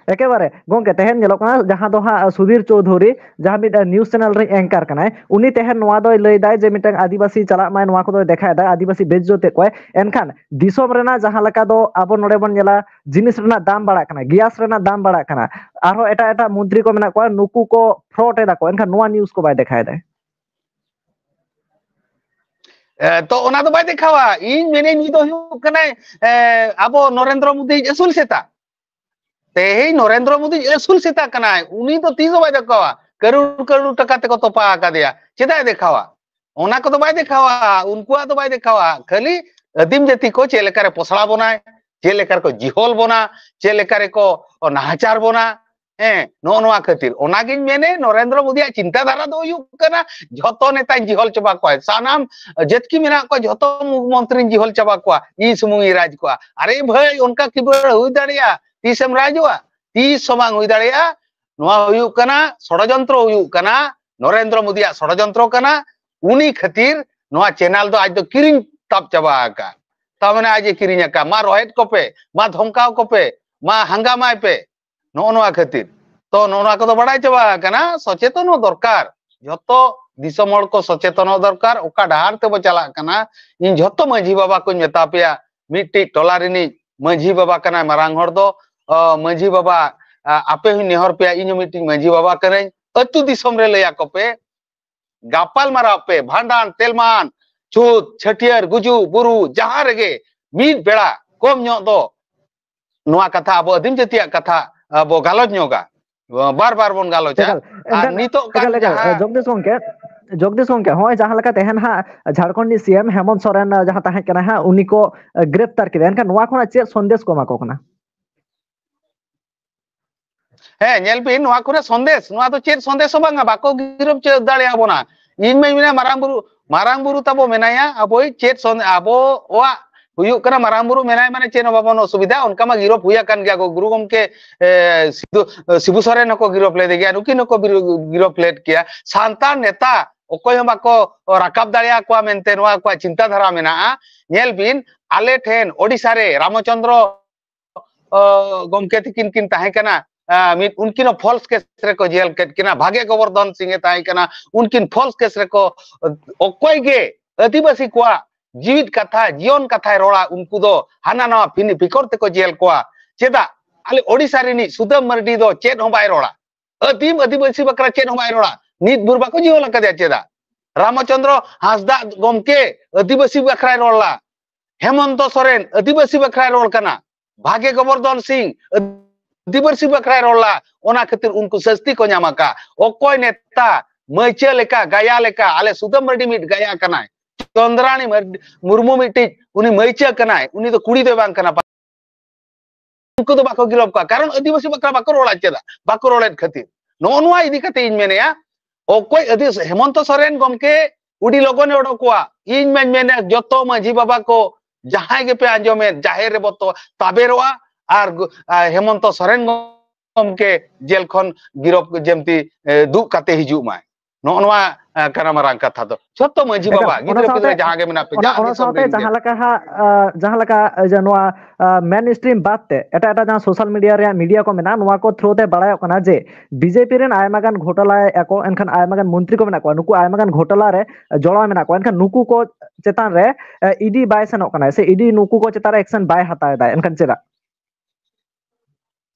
ᱮᱠᱮᱵᱟᱨᱮ ᱜᱚᱝᱠᱮ, ᱛᱮᱦᱮᱧ ᱧᱮᱞᱚᱜ ᱠᱟᱱᱟ ᱡᱟᱦᱟᱸ ᱫᱚ ᱦᱟᱸᱜ ᱥᱩᱫᱷᱤᱨ ᱪᱳᱣᱫᱷᱩᱨᱤ, ᱡᱟᱦᱟᱸ ᱢᱤᱫ news channel ᱨᱮ anchor ᱠᱟᱱᱟᱭ, ᱩᱱᱤ ᱛᱮᱦᱮᱧ ᱱᱚᱣᱟ ᱫᱚᱭ ᱞᱟᱹᱭ ᱫᱟᱭ ᱡᱮ ᱢᱤᱫᱴᱟᱝ ᱟᱹᱫᱤᱵᱟᱹᱥᱤ ᱪᱟᱞᱟᱜ ᱢᱟᱭ, ᱱᱚᱣᱟ ᱠᱚᱫᱚᱭ ᱫᱮᱠᱷᱟᱭ ᱫᱟᱭ, ᱟᱹᱫᱤᱵᱟᱹᱥᱤ ᱵᱮᱡᱽᱡᱚᱛ ᱮᱫ ᱠᱚᱣᱟᱭ᱾ ᱮᱱᱠᱷᱟᱱ ᱫᱤᱥᱚᱢ ᱨᱮᱱᱟᱜ ᱡᱟᱦᱟᱸ ᱞᱮᱠᱟ ᱫᱚ ᱟᱵᱚ ᱱᱚᱰᱮ ᱵᱚᱱ ᱧᱮᱞᱟ, ᱜᱮᱥ ᱨᱮᱱᱟᱜ ᱫᱟᱢ ᱵᱟᱲᱟᱜ ᱠᱟᱱᱟ, ᱜᱮᱥ ᱨᱮᱱᱟᱜ ᱫᱟᱢ ᱵᱟᱲᱟᱜ ᱠᱟᱱᱟ, ᱟᱨᱦᱚᱸ ᱮᱴᱟᱜ ᱮᱴᱟᱜ ᱢᱚᱱᱛᱨᱤ ᱠᱚ ᱢᱮᱱᱟᱜ ᱠᱚᱣᱟ, ᱱᱩᱠᱩ ᱠᱚ fraud ᱮᱫᱟ ᱠᱚ, ᱮᱱᱠᱷᱟᱱ ᱱᱚᱣᱟ news ᱠᱚ ᱵᱟᱭ ᱫᱮᱠᱷᱟᱭ ᱫᱟᱭ᱾ ᱮ, ᱛᱚ ᱚᱱᱟ ᱫᱚ ᱵᱟᱭ ᱫᱮᱠᱷᱟᱣᱟ᱾ ᱤᱧ ᱢᱮᱱᱟᱹᱧ, ᱱᱩᱭ ᱫᱚ ᱦᱩᱭᱩᱜ ᱠᱟᱱᱟᱭ, ᱮ, ᱟᱵᱚ ᱱᱚᱨᱮᱱᱫᱨᱚ ᱢᱳᱫᱤ ᱟᱹᱥᱩᱞ ᱥᱮᱛᱟ᱾ ᱛᱮᱦᱮᱧ ᱱᱚᱨᱮᱱᱫᱨᱚ ᱢᱳᱫᱤ ᱟᱹᱥᱩᱞ ᱥᱮᱛᱟ ᱠᱟᱱᱟᱭ, ᱩᱱᱤ ᱫᱚ ᱛᱤᱥ ᱦᱚᱸ ᱵᱟᱭ ᱫᱮᱠᱷᱟᱣᱟ᱾ ᱠᱟᱨᱳᱲ ᱠᱟᱨᱳᱲ ᱴᱟᱠᱟ ᱛᱮᱠᱚ ᱛᱚᱯᱟ ᱟᱠᱟᱫᱮᱭᱟ, ᱪᱮᱫᱟᱜ ᱮ ᱫᱮᱠᱷᱟᱣᱟ? ᱚᱱᱟ ᱠᱚᱫᱚ ᱵᱟᱭ ᱫᱮᱠᱷᱟᱣᱟ, ᱩᱱᱠᱩᱣᱟᱜ ᱫᱚ ᱵᱟᱭ ᱫᱮᱠᱷᱟᱣᱟ᱾ ᱠᱷᱟᱹᱞᱤ ᱟᱹᱫᱤᱢ ᱡᱟᱹᱛᱤ ᱠᱚ ᱪᱮᱫ ᱞᱮᱠᱟᱨᱮ ᱯᱚᱥᱲᱟ ᱵᱚᱱᱟᱭ, ᱪᱮᱫ ᱞᱮᱠᱟ ᱨᱮᱠᱚ ᱡᱤᱦᱚᱞ ᱵᱚᱱᱟ, ᱪᱮᱫ ᱞᱮᱠᱟ ᱨᱮᱠᱚ ᱱᱟᱦᱟᱪᱟᱨ ᱵᱚᱱᱟ, ᱦᱮᱸ, ᱱᱚᱜᱼᱚ ᱱᱚᱣᱟ ᱠᱷᱟᱹᱛᱤᱨ᱾ ᱚᱱᱟᱜᱤᱧ ᱢᱮᱱᱮ, ᱱᱚᱨᱮᱱᱫᱨᱚ ᱢᱳᱫᱤᱭᱟᱜ ᱪᱤᱱᱛᱟᱹ ᱫᱷᱟᱨᱟ ᱫᱚ ᱦᱩᱭᱩᱜ ᱠᱟᱱᱟ, ᱡᱷᱚᱛᱚ ᱱᱮᱛᱟᱧ ᱡᱤᱦᱚᱞ ᱪᱟᱵᱟ ᱠᱚᱣᱟ, ᱥᱟᱱᱟᱢ ᱡᱟᱹᱛᱠᱤ ᱢᱮᱱᱟᱜ ᱠᱚᱣᱟ, ᱡᱷᱚᱛᱚ ᱢᱚᱱᱛᱨᱤᱧ ᱡᱤᱦᱚᱞ ᱪᱟᱵᱟ ᱠᱚᱣᱟ, ᱤᱧ ᱥᱩᱢᱩᱝ ᱤᱧ ᱨᱟᱡᱽ ᱠᱚᱣᱟ᱾ ᱟᱨᱮ ᱵᱷᱟᱹᱭ, ᱚᱱᱠᱟ ᱠᱤ ᱵᱟᱹᱲ ᱦᱩᱭ ᱫᱟᱲᱮᱭᱟᱜᱼᱟ? ᱛᱤᱥᱮᱢ ᱨᱟᱡᱚᱜᱼᱟ? ᱛᱤᱥ ᱦᱚᱸ ᱵᱟᱝ ᱦᱩᱭ ᱫᱟᱲᱮᱭᱟᱜᱼᱟ᱾ ᱱᱚᱣᱟ ᱦᱩᱭᱩᱜ ᱠᱟᱱᱟ ᱥᱚᱲᱚᱡᱚᱱᱛᱨᱚ, ᱦᱩᱭᱩᱜ ᱠᱟᱱᱟ ᱱᱚᱨᱮᱱᱫᱨᱚ ᱢᱳᱫᱤᱭᱟᱜ ᱥᱚᱲᱚᱡᱚᱱᱛᱨᱚ ᱠᱟᱱᱟ᱾ ᱩᱱᱤ ᱠᱷᱟᱹᱛᱤᱨ ᱱᱚᱣᱟ channel ᱫᱚ ᱟᱡ ᱫᱚ ᱠᱤᱨᱤᱧ ᱛᱟᱵ ᱪᱟᱵᱟ ᱟᱠᱟᱫ᱾ ᱛᱟᱨ ᱢᱟᱱᱮ ᱟᱡ ᱮ ᱠᱤᱨᱤᱧ ᱟᱠᱟᱫ, ᱢᱟ ᱨᱚᱦᱮᱫ ᱠᱚᱯᱮ, ᱢᱟ ᱫᱷᱚᱢᱠᱟᱣ ᱠᱚᱯᱮ, ᱢᱟ ᱦᱟᱝᱜᱟᱢᱟᱭ ᱯᱮ, ᱱᱚᱜᱼᱚ ᱱᱚᱣᱟ ᱠᱷᱟᱹᱛᱤᱨ᱾ ᱛᱚ ᱱᱚᱜᱼᱚ ᱱᱚᱣᱟ ᱠᱚᱫᱚ ᱵᱟᱲᱟᱭ ᱪᱟᱵᱟ ᱟᱠᱟᱱᱟ, ᱥᱚᱪᱮᱛᱚᱱᱚᱜ ᱫᱚᱨᱠᱟᱨ, ᱡᱷᱚᱛᱚ ᱫᱤᱥᱚᱢ ᱦᱚᱲ ᱠᱚ ᱥᱚᱪᱮᱛᱚᱱᱚᱜ ᱫᱚᱨᱠᱟᱨ᱾ ᱚᱠᱟ ᱰᱟᱦᱟᱨ ᱛᱮᱵᱚ ᱪᱟᱞᱟᱜ ᱠᱟᱱᱟ, ᱤᱧ ᱡᱷᱚᱛᱚ ᱢᱟᱹᱡᱷᱤ ᱵᱟᱵᱟ ᱠᱚᱧ ᱢᱮᱛᱟ ᱯᱮᱭᱟ, ᱢᱤᱫᱴᱤᱡ ᱴᱚᱞᱟ ᱨᱤᱱᱤᱡ ᱢᱟᱹᱡᱷᱤ ᱵᱟᱵᱟ ᱠᱟᱱᱟᱭ ᱢᱟᱨᱟᱝ ᱦᱚᱲ ᱫᱚ, ᱚ, ᱢᱟᱹᱡᱷᱤ ᱵᱟᱵᱟ, ᱟ, ᱟᱯᱮ ᱦᱚᱸᱧ ᱱᱮᱦᱚᱨ ᱯᱮᱭᱟ, ᱤᱧ ᱦᱚᱸ ᱢᱤᱫᱴᱤᱡ ᱢᱟᱹᱡᱷᱤ ᱵᱟᱵᱟ ᱠᱟᱹᱱᱟᱹᱧ, ᱟᱹᱛᱩ ᱫᱤᱥᱚᱢ ᱨᱮ ᱞᱟᱹᱭ ᱟᱠᱚ ᱯᱮ, ᱜᱟᱯᱟᱞ ᱢᱟᱨᱟᱣ ᱯᱮ, ᱵᱷᱟᱸᱰᱟᱱ, ᱛᱮᱞᱢᱟᱱ, ᱪᱷᱩᱛ, ᱪᱷᱟᱹᱴᱭᱟᱹᱨ, ᱜᱩᱡᱩᱜ, ᱵᱩᱨᱩ, ᱡᱟᱦᱟᱸ ᱨᱮᱜᱮ ᱢᱤᱫ ᱵᱮᱲᱟ ᱠᱚᱢ ᱧᱚᱜ ᱫᱚ ᱱᱚᱣᱟ ᱠᱟᱛᱷᱟ, ᱟᱵᱚ ᱟᱹᱫᱤᱢ ᱡᱟᱹᱛᱤᱭᱟᱜ ᱠᱟᱛᱷᱟ, ᱟᱵᱚ ᱜᱟᱞᱚᱪ ᱧᱚᱜᱟ, ᱵᱟᱨ ᱵᱟᱨ ᱵᱚᱱ ᱜᱟᱞᱚᱪᱟ᱾ ᱮᱠᱟᱞ, ᱟᱨ ᱮᱱᱠᱷᱟᱱ, ᱱᱤᱛᱚᱜ ᱠᱟᱱ ᱮᱠᱟᱞ, ᱮᱠᱟᱞ, ᱡᱟᱦᱟᱸ ᱡᱚᱜᱽᱫᱤᱥ ᱜᱚᱢᱠᱮ, ᱡᱚᱜᱽᱫᱤᱥ ᱜᱚᱢᱠᱮ, ᱦᱚᱸᱜᱼᱚᱭ ᱡᱟᱦᱟᱸ ᱞᱮᱠᱟ ᱛᱮᱦᱮᱧ ᱦᱟᱸᱜ ᱡᱷᱟᱲᱠᱷᱚᱸᱰ ᱨᱤᱱᱤᱡ ᱥᱤ ᱮᱢ ᱦᱮᱢᱚᱱᱛ ᱥᱚᱨᱮᱱ, ᱡᱟᱦᱟᱸ ᱛᱟᱦᱮᱸ ᱠᱟᱱᱟᱭ ᱦᱟᱸᱜ, ᱩᱱᱤ ᱠᱚ ᱜᱨᱮᱯᱛᱟᱨ ᱠᱮᱫᱮᱭᱟ, ᱮᱱᱠᱷᱟᱱ ᱱᱚᱣᱟ ᱠᱷᱚᱱᱟᱜ ᱪᱮᱫ ᱥᱚᱱᱫᱮᱥ ᱠᱚ ᱮᱢᱟ ᱠᱚ ᱠᱟᱱᱟ? ᱦᱮᱸ, ᱧᱮᱞ ᱵᱤᱱ, ᱱᱚᱣᱟ ᱠᱚᱨᱮ ᱥᱚᱱᱫᱮᱥ, ᱱᱚᱣᱟ ᱫᱚ ᱪᱮᱫ ᱥᱚᱱᱫᱮᱥ ᱦᱚᱸ ᱵᱟᱝᱟ, ᱵᱟᱠᱚ ᱜᱤᱨᱟᱹᱯ ᱪᱮᱫ ᱫᱟᱲᱮᱭᱟᱵᱚᱱᱟ᱾ ᱤᱧ ᱢᱟᱧ ᱢᱮᱱᱟ, ᱢᱟᱨᱟᱝ ᱵᱩᱨᱩ, ᱢᱟᱨᱟᱝ ᱵᱩᱨᱩ ᱛᱟᱵᱚ ᱢᱮᱱᱟᱭᱟ, ᱟᱵᱚᱭ ᱪᱮᱫ ᱥᱚᱱ-, ᱟᱵᱚᱣᱟᱜ ᱦᱩᱭᱩᱜ ᱠᱟᱱᱟ, ᱢᱟᱨᱟᱝ ᱵᱩᱨᱩ ᱢᱮᱱᱟᱭ ᱢᱟᱱᱮ ᱪᱮᱫ ᱦᱚᱸ ᱵᱟᱵᱚᱱ ᱚᱥᱩᱵᱤᱫᱷᱟ᱾ ᱚᱱᱠᱟ ᱢᱟ ᱜᱤᱨᱟᱹᱯ ᱦᱩᱭ ᱟᱠᱟᱱ ᱜᱮᱭᱟ ᱠᱚ, ᱜᱩᱨᱩ ᱜᱚᱢᱠᱮ, ᱮ, ᱥᱤᱫᱩ, ᱥᱤᱵᱩ ᱥᱚᱨᱮᱱ ᱦᱚᱸᱠᱚ ᱜᱤᱨᱟᱹᱯ ᱞᱮᱫᱮ ᱜᱮᱭᱟ, ᱱᱩᱠᱤᱱ ᱦᱚᱸᱠᱚ ᱵᱤᱨᱩ-, ᱜᱤᱨᱟᱹᱯ ᱞᱮᱫ ᱜᱮᱭᱟ᱾ ᱥᱟᱱᱛᱟᱲ ᱱᱮᱛᱟ ᱚᱠᱚᱭ ᱦᱚᱸ ᱵᱟᱠᱚ ᱨᱟᱠᱟᱵ ᱫᱟᱲᱮᱭᱟᱠᱚᱣᱟ ᱢᱮᱱᱛᱮ ᱱᱚᱣᱟ ᱠᱚᱣᱟᱜ ᱪᱤᱱᱛᱟ ᱫᱷᱟᱨᱟ ᱢᱮᱱᱟᱜᱼᱟ᱾ ᱧᱮᱞ ᱵᱤᱱ, ᱟᱞᱮ ᱴᱷᱮᱱ ᱳᱰᱤᱥᱟ ᱨᱮ ᱨᱟᱢᱪᱚᱸᱫᱽᱨᱚ ᱚ, ᱜᱚᱢᱠᱮ ᱛᱤᱠᱤᱱ ᱠᱤᱱ ᱛᱟᱦᱮᱸ ᱠᱟᱱᱟ, ᱟ, ᱢᱤᱫ, ᱩᱱᱠᱤᱱ ᱦᱚᱸ ᱯᱷᱚᱞᱥ ᱠᱮᱥ ᱨᱮᱠᱚ ᱡᱮᱞ ᱠᱮᱫ ᱠᱤᱱᱟ᱾ ᱵᱷᱟᱜᱮ ᱜᱳᱵᱚᱨᱫᱷᱚᱱ ᱥᱤᱝ ᱮ ᱛᱟᱦᱮᱸ ᱠᱟᱱᱟ, ᱩᱱᱠᱤᱱ ᱯᱷᱚᱞᱥ ᱠᱮᱥ ᱨᱮᱠᱚ, ᱚᱠᱚᱭ ᱜᱮ ᱟᱹᱫᱤᱵᱟᱹᱥᱤ ᱠᱚᱣᱟᱜ ᱡᱤᱣᱤᱫ ᱠᱟᱛᱷᱟ, ᱡᱤᱭᱚᱱ ᱠᱟᱛᱷᱟᱭ ᱨᱚᱲᱟ, ᱩᱱᱠᱩ ᱫᱚ ᱦᱟᱱᱟ ᱱᱟᱣᱟ ᱯᱷᱤᱱᱤ ᱯᱷᱤᱠᱚᱨ ᱛᱮᱠᱚ ᱡᱮᱞ ᱠᱚᱣᱟ᱾ ᱪᱮᱫᱟᱜ? ᱟᱞᱮ ᱳᱰᱤᱥᱟ ᱨᱤᱱᱤᱡ ᱥᱩᱫᱟᱹᱢ ᱢᱟᱨᱰᱤ ᱫᱚ ᱪᱮᱫ ᱦᱚᱸ ᱵᱟᱭ ᱨᱚᱲᱟ, ᱟᱹᱫᱤᱢ ᱟᱹᱫᱤᱵᱟᱹᱥᱤ ᱵᱟᱠᱷᱨᱟ ᱪᱮᱫ ᱦᱚᱸ ᱵᱟᱭ ᱨᱚᱲᱟ, ᱱᱤᱛ ᱵᱷᱳᱨ ᱵᱟᱠᱚ ᱡᱤᱦᱚᱞ ᱟᱠᱟᱫᱮᱭᱟ᱾ ᱪᱮᱫᱟᱜ? ᱨᱟᱢᱪᱚᱸᱫᱽᱨᱚ ᱦᱟᱸᱥᱫᱟ ᱜᱚᱢᱠᱮ ᱟᱹᱫᱤᱵᱟᱹᱥᱤ ᱵᱟᱠᱷᱨᱟᱭ ᱨᱚᱲ ᱞᱟ, ᱦᱮᱢᱚᱱᱛᱚ ᱥᱚᱨᱮᱱ ᱟᱹᱫᱤᱵᱟᱹᱥᱤ ᱵᱟᱠᱷᱨᱟᱭ ᱨᱚᱲ ᱠᱟᱱᱟ, ᱵᱷᱟᱜᱮ ᱜᱳᱵᱚᱨᱫᱷᱚᱱ ᱥᱤᱝ ᱟᱹᱫᱤᱵᱟᱹᱥᱤ ᱵᱟᱠᱷᱨᱟᱭ ᱨᱚᱲ ᱞᱟ, ᱚᱱᱟ ᱠᱷᱟᱹᱛᱤᱨ ᱩᱱᱠᱩ ᱥᱟᱹᱥᱛᱤ ᱠᱚ ᱧᱟᱢ ᱟᱠᱟ᱾ ᱚᱠᱚᱭ ᱱᱮᱛᱟ ᱢᱟᱹᱭᱪᱟᱹ ᱞᱮᱠᱟ, ᱜᱟᱭᱟ ᱞᱮᱠᱟ, ᱟᱞᱮ ᱥᱩᱫᱟᱹᱢ ᱢᱟᱨᱰᱤ ᱢᱤᱫ ᱜᱟᱭᱟ ᱠᱟᱱᱟᱭ, ᱪᱚᱱᱫᱽᱨᱟᱱᱤ ᱢᱟᱨᱰᱤ, ᱢᱩᱨᱢᱩ ᱢᱤᱫᱴᱤᱡ, ᱩᱱᱤ ᱢᱟᱹᱭᱪᱟᱹ ᱠᱟᱱᱟᱭ, ᱩᱱᱤ ᱫᱚ ᱠᱩᱲᱤ ᱫᱚᱭ ᱵᱟᱝ ᱠᱟᱱᱟ᱾ ᱩᱱᱠᱩ ᱫᱚ ᱵᱟᱠᱚ ᱜᱤᱨᱚᱯ ᱠᱚᱣᱟ, ᱠᱟᱨᱚᱱ ᱟᱹᱫᱤᱵᱟᱹᱥᱤ ᱵᱟᱠᱷᱨᱟ ᱵᱟᱠᱚ ᱨᱚᱲᱟ᱾ ᱪᱮᱫᱟᱜ ᱵᱟᱠᱚ ᱨᱚᱲᱮᱫ ᱠᱷᱟᱹᱛᱤᱨ? ᱱᱚᱜᱼᱚ ᱱᱚᱣᱟ ᱤᱫᱤ ᱠᱟᱛᱮ ᱤᱧ ᱢᱮᱱᱮᱫᱼᱟ, ᱚᱠᱚᱭ ᱟᱹᱫᱤ-, ᱦᱮᱢᱚᱱᱛᱚ ᱥᱚᱨᱮᱱ ᱜᱚᱢᱠᱮ ᱟᱹᱰᱤ ᱞᱚᱜᱚᱱᱮ ᱚᱰᱚᱠ ᱠᱚᱣᱟ᱾ ᱤᱧ ᱢᱟᱧ ᱢᱮᱱᱮᱫ, ᱡᱚᱛᱚ ᱢᱟᱹᱡᱷᱤ ᱵᱟᱵᱟ ᱠᱚ ᱡᱟᱦᱟᱸᱭ ᱜᱮᱯᱮ ᱟᱸᱡᱚᱢᱮᱫ, ᱡᱟᱦᱮᱨ ᱨᱮᱵᱚ ᱛᱚ-, ᱛᱟᱵᱮᱨᱚᱜᱼᱟ ᱟᱨ ᱜᱚ-, ᱟᱨ ᱦᱮᱢᱚᱱᱛᱚ ᱥᱚᱨᱮᱱ ᱜᱚᱢᱠᱮ ᱡᱮᱞ ᱠᱷᱚᱱ ᱜᱤᱨᱚᱯ ᱡᱮᱢᱛᱤ, ᱮ, ᱫᱩᱜ ᱠᱟᱛᱮ ᱦᱤᱡᱩᱜ ᱢᱟᱭ᱾ ᱱᱚᱜᱼᱚ ᱱᱚᱣᱟ, ᱮ, ᱠᱟᱱᱟ ᱢᱟᱨᱟᱝ ᱠᱟᱛᱷᱟ ᱫᱚ᱾ ᱡᱷᱚᱛᱚ ᱢᱟᱹᱡᱷᱤ ᱮᱠᱟᱞ, ᱵᱟᱵᱟ, ᱚᱱᱟ ᱜᱤᱫᱽᱨᱟᱹ ᱥᱟᱶᱛᱮ, ᱯᱤᱫᱽᱨᱟᱹ ᱡᱟᱦᱟᱸ ᱜᱮ ᱢᱮᱱᱟᱜ ᱯᱮ, ᱚᱱᱟ, ᱡᱟᱦᱟᱸ ᱚᱱᱟ ᱫᱤᱥᱚᱢ ᱥᱟᱶᱛᱮ ᱨᱮᱱ ᱜᱮ᱾ ᱡᱟᱦᱟᱸ ᱞᱮᱠᱟ ᱦᱟᱸᱜ, ᱟ, ᱡᱟᱦᱟᱸ ᱞᱮᱠᱟ, ᱮ, ᱡᱮ ᱱᱚᱣᱟ, ᱟ, ᱢᱮᱱ ᱥᱴᱨᱤᱢ ᱵᱟᱫ ᱛᱮ ᱮᱴᱟᱜ ᱮᱴᱟᱜ ᱡᱟᱦᱟᱸ ᱥᱳᱥᱟᱞ ᱢᱤᱰᱤᱭᱟ ᱨᱮᱭᱟᱜ ᱢᱤᱰᱤᱭᱟ ᱠᱚ ᱢᱮᱱᱟᱜᱼᱟ, ᱱᱚᱣᱟ ᱠᱚ ᱛᱷᱨᱩ ᱛᱮ ᱵᱟᱲᱟᱭᱚᱜ ᱠᱟᱱᱟ ᱡᱮ ᱵᱤᱡᱮᱯᱤ ᱨᱮᱱ ᱟᱭᱢᱟ ᱜᱟᱱ ᱜᱷᱚᱴᱟᱞᱟᱭ ᱟᱠᱚ, ᱮᱱᱠᱷᱟᱱ ᱟᱭᱢᱟ ᱜᱟᱱ ᱢᱚᱱᱛᱨᱤ ᱠᱚ ᱢᱮᱱᱟᱜ ᱠᱚᱣᱟ, ᱱᱩᱠᱩ ᱟᱭᱢᱟ ᱜᱟᱱ ᱜᱷᱚᱴᱟᱞᱟ ᱨᱮ ᱡᱚᱲᱟᱣ ᱢᱮᱱᱟᱜ ᱠᱚᱣᱟ, ᱮᱱᱠᱷᱟᱱ ᱱᱩᱠᱩ ᱠᱚ ᱪᱮᱛᱟᱱ ᱨᱮ, ᱮ, ᱤᱰᱤ ᱵᱟᱭ ᱥᱮᱱᱚᱜ ᱠᱟᱱᱟ ᱥᱮ ᱤᱰᱤ ᱱᱩᱠᱩ ᱠᱚ ᱪᱮᱛᱟᱱ ᱨᱮ ᱮᱠᱥᱮᱱ ᱵᱟᱭ ᱦᱟᱛᱟᱣ ᱮᱫᱟ, ᱮᱱᱠᱷᱟᱱ ᱪᱮᱫᱟᱜ?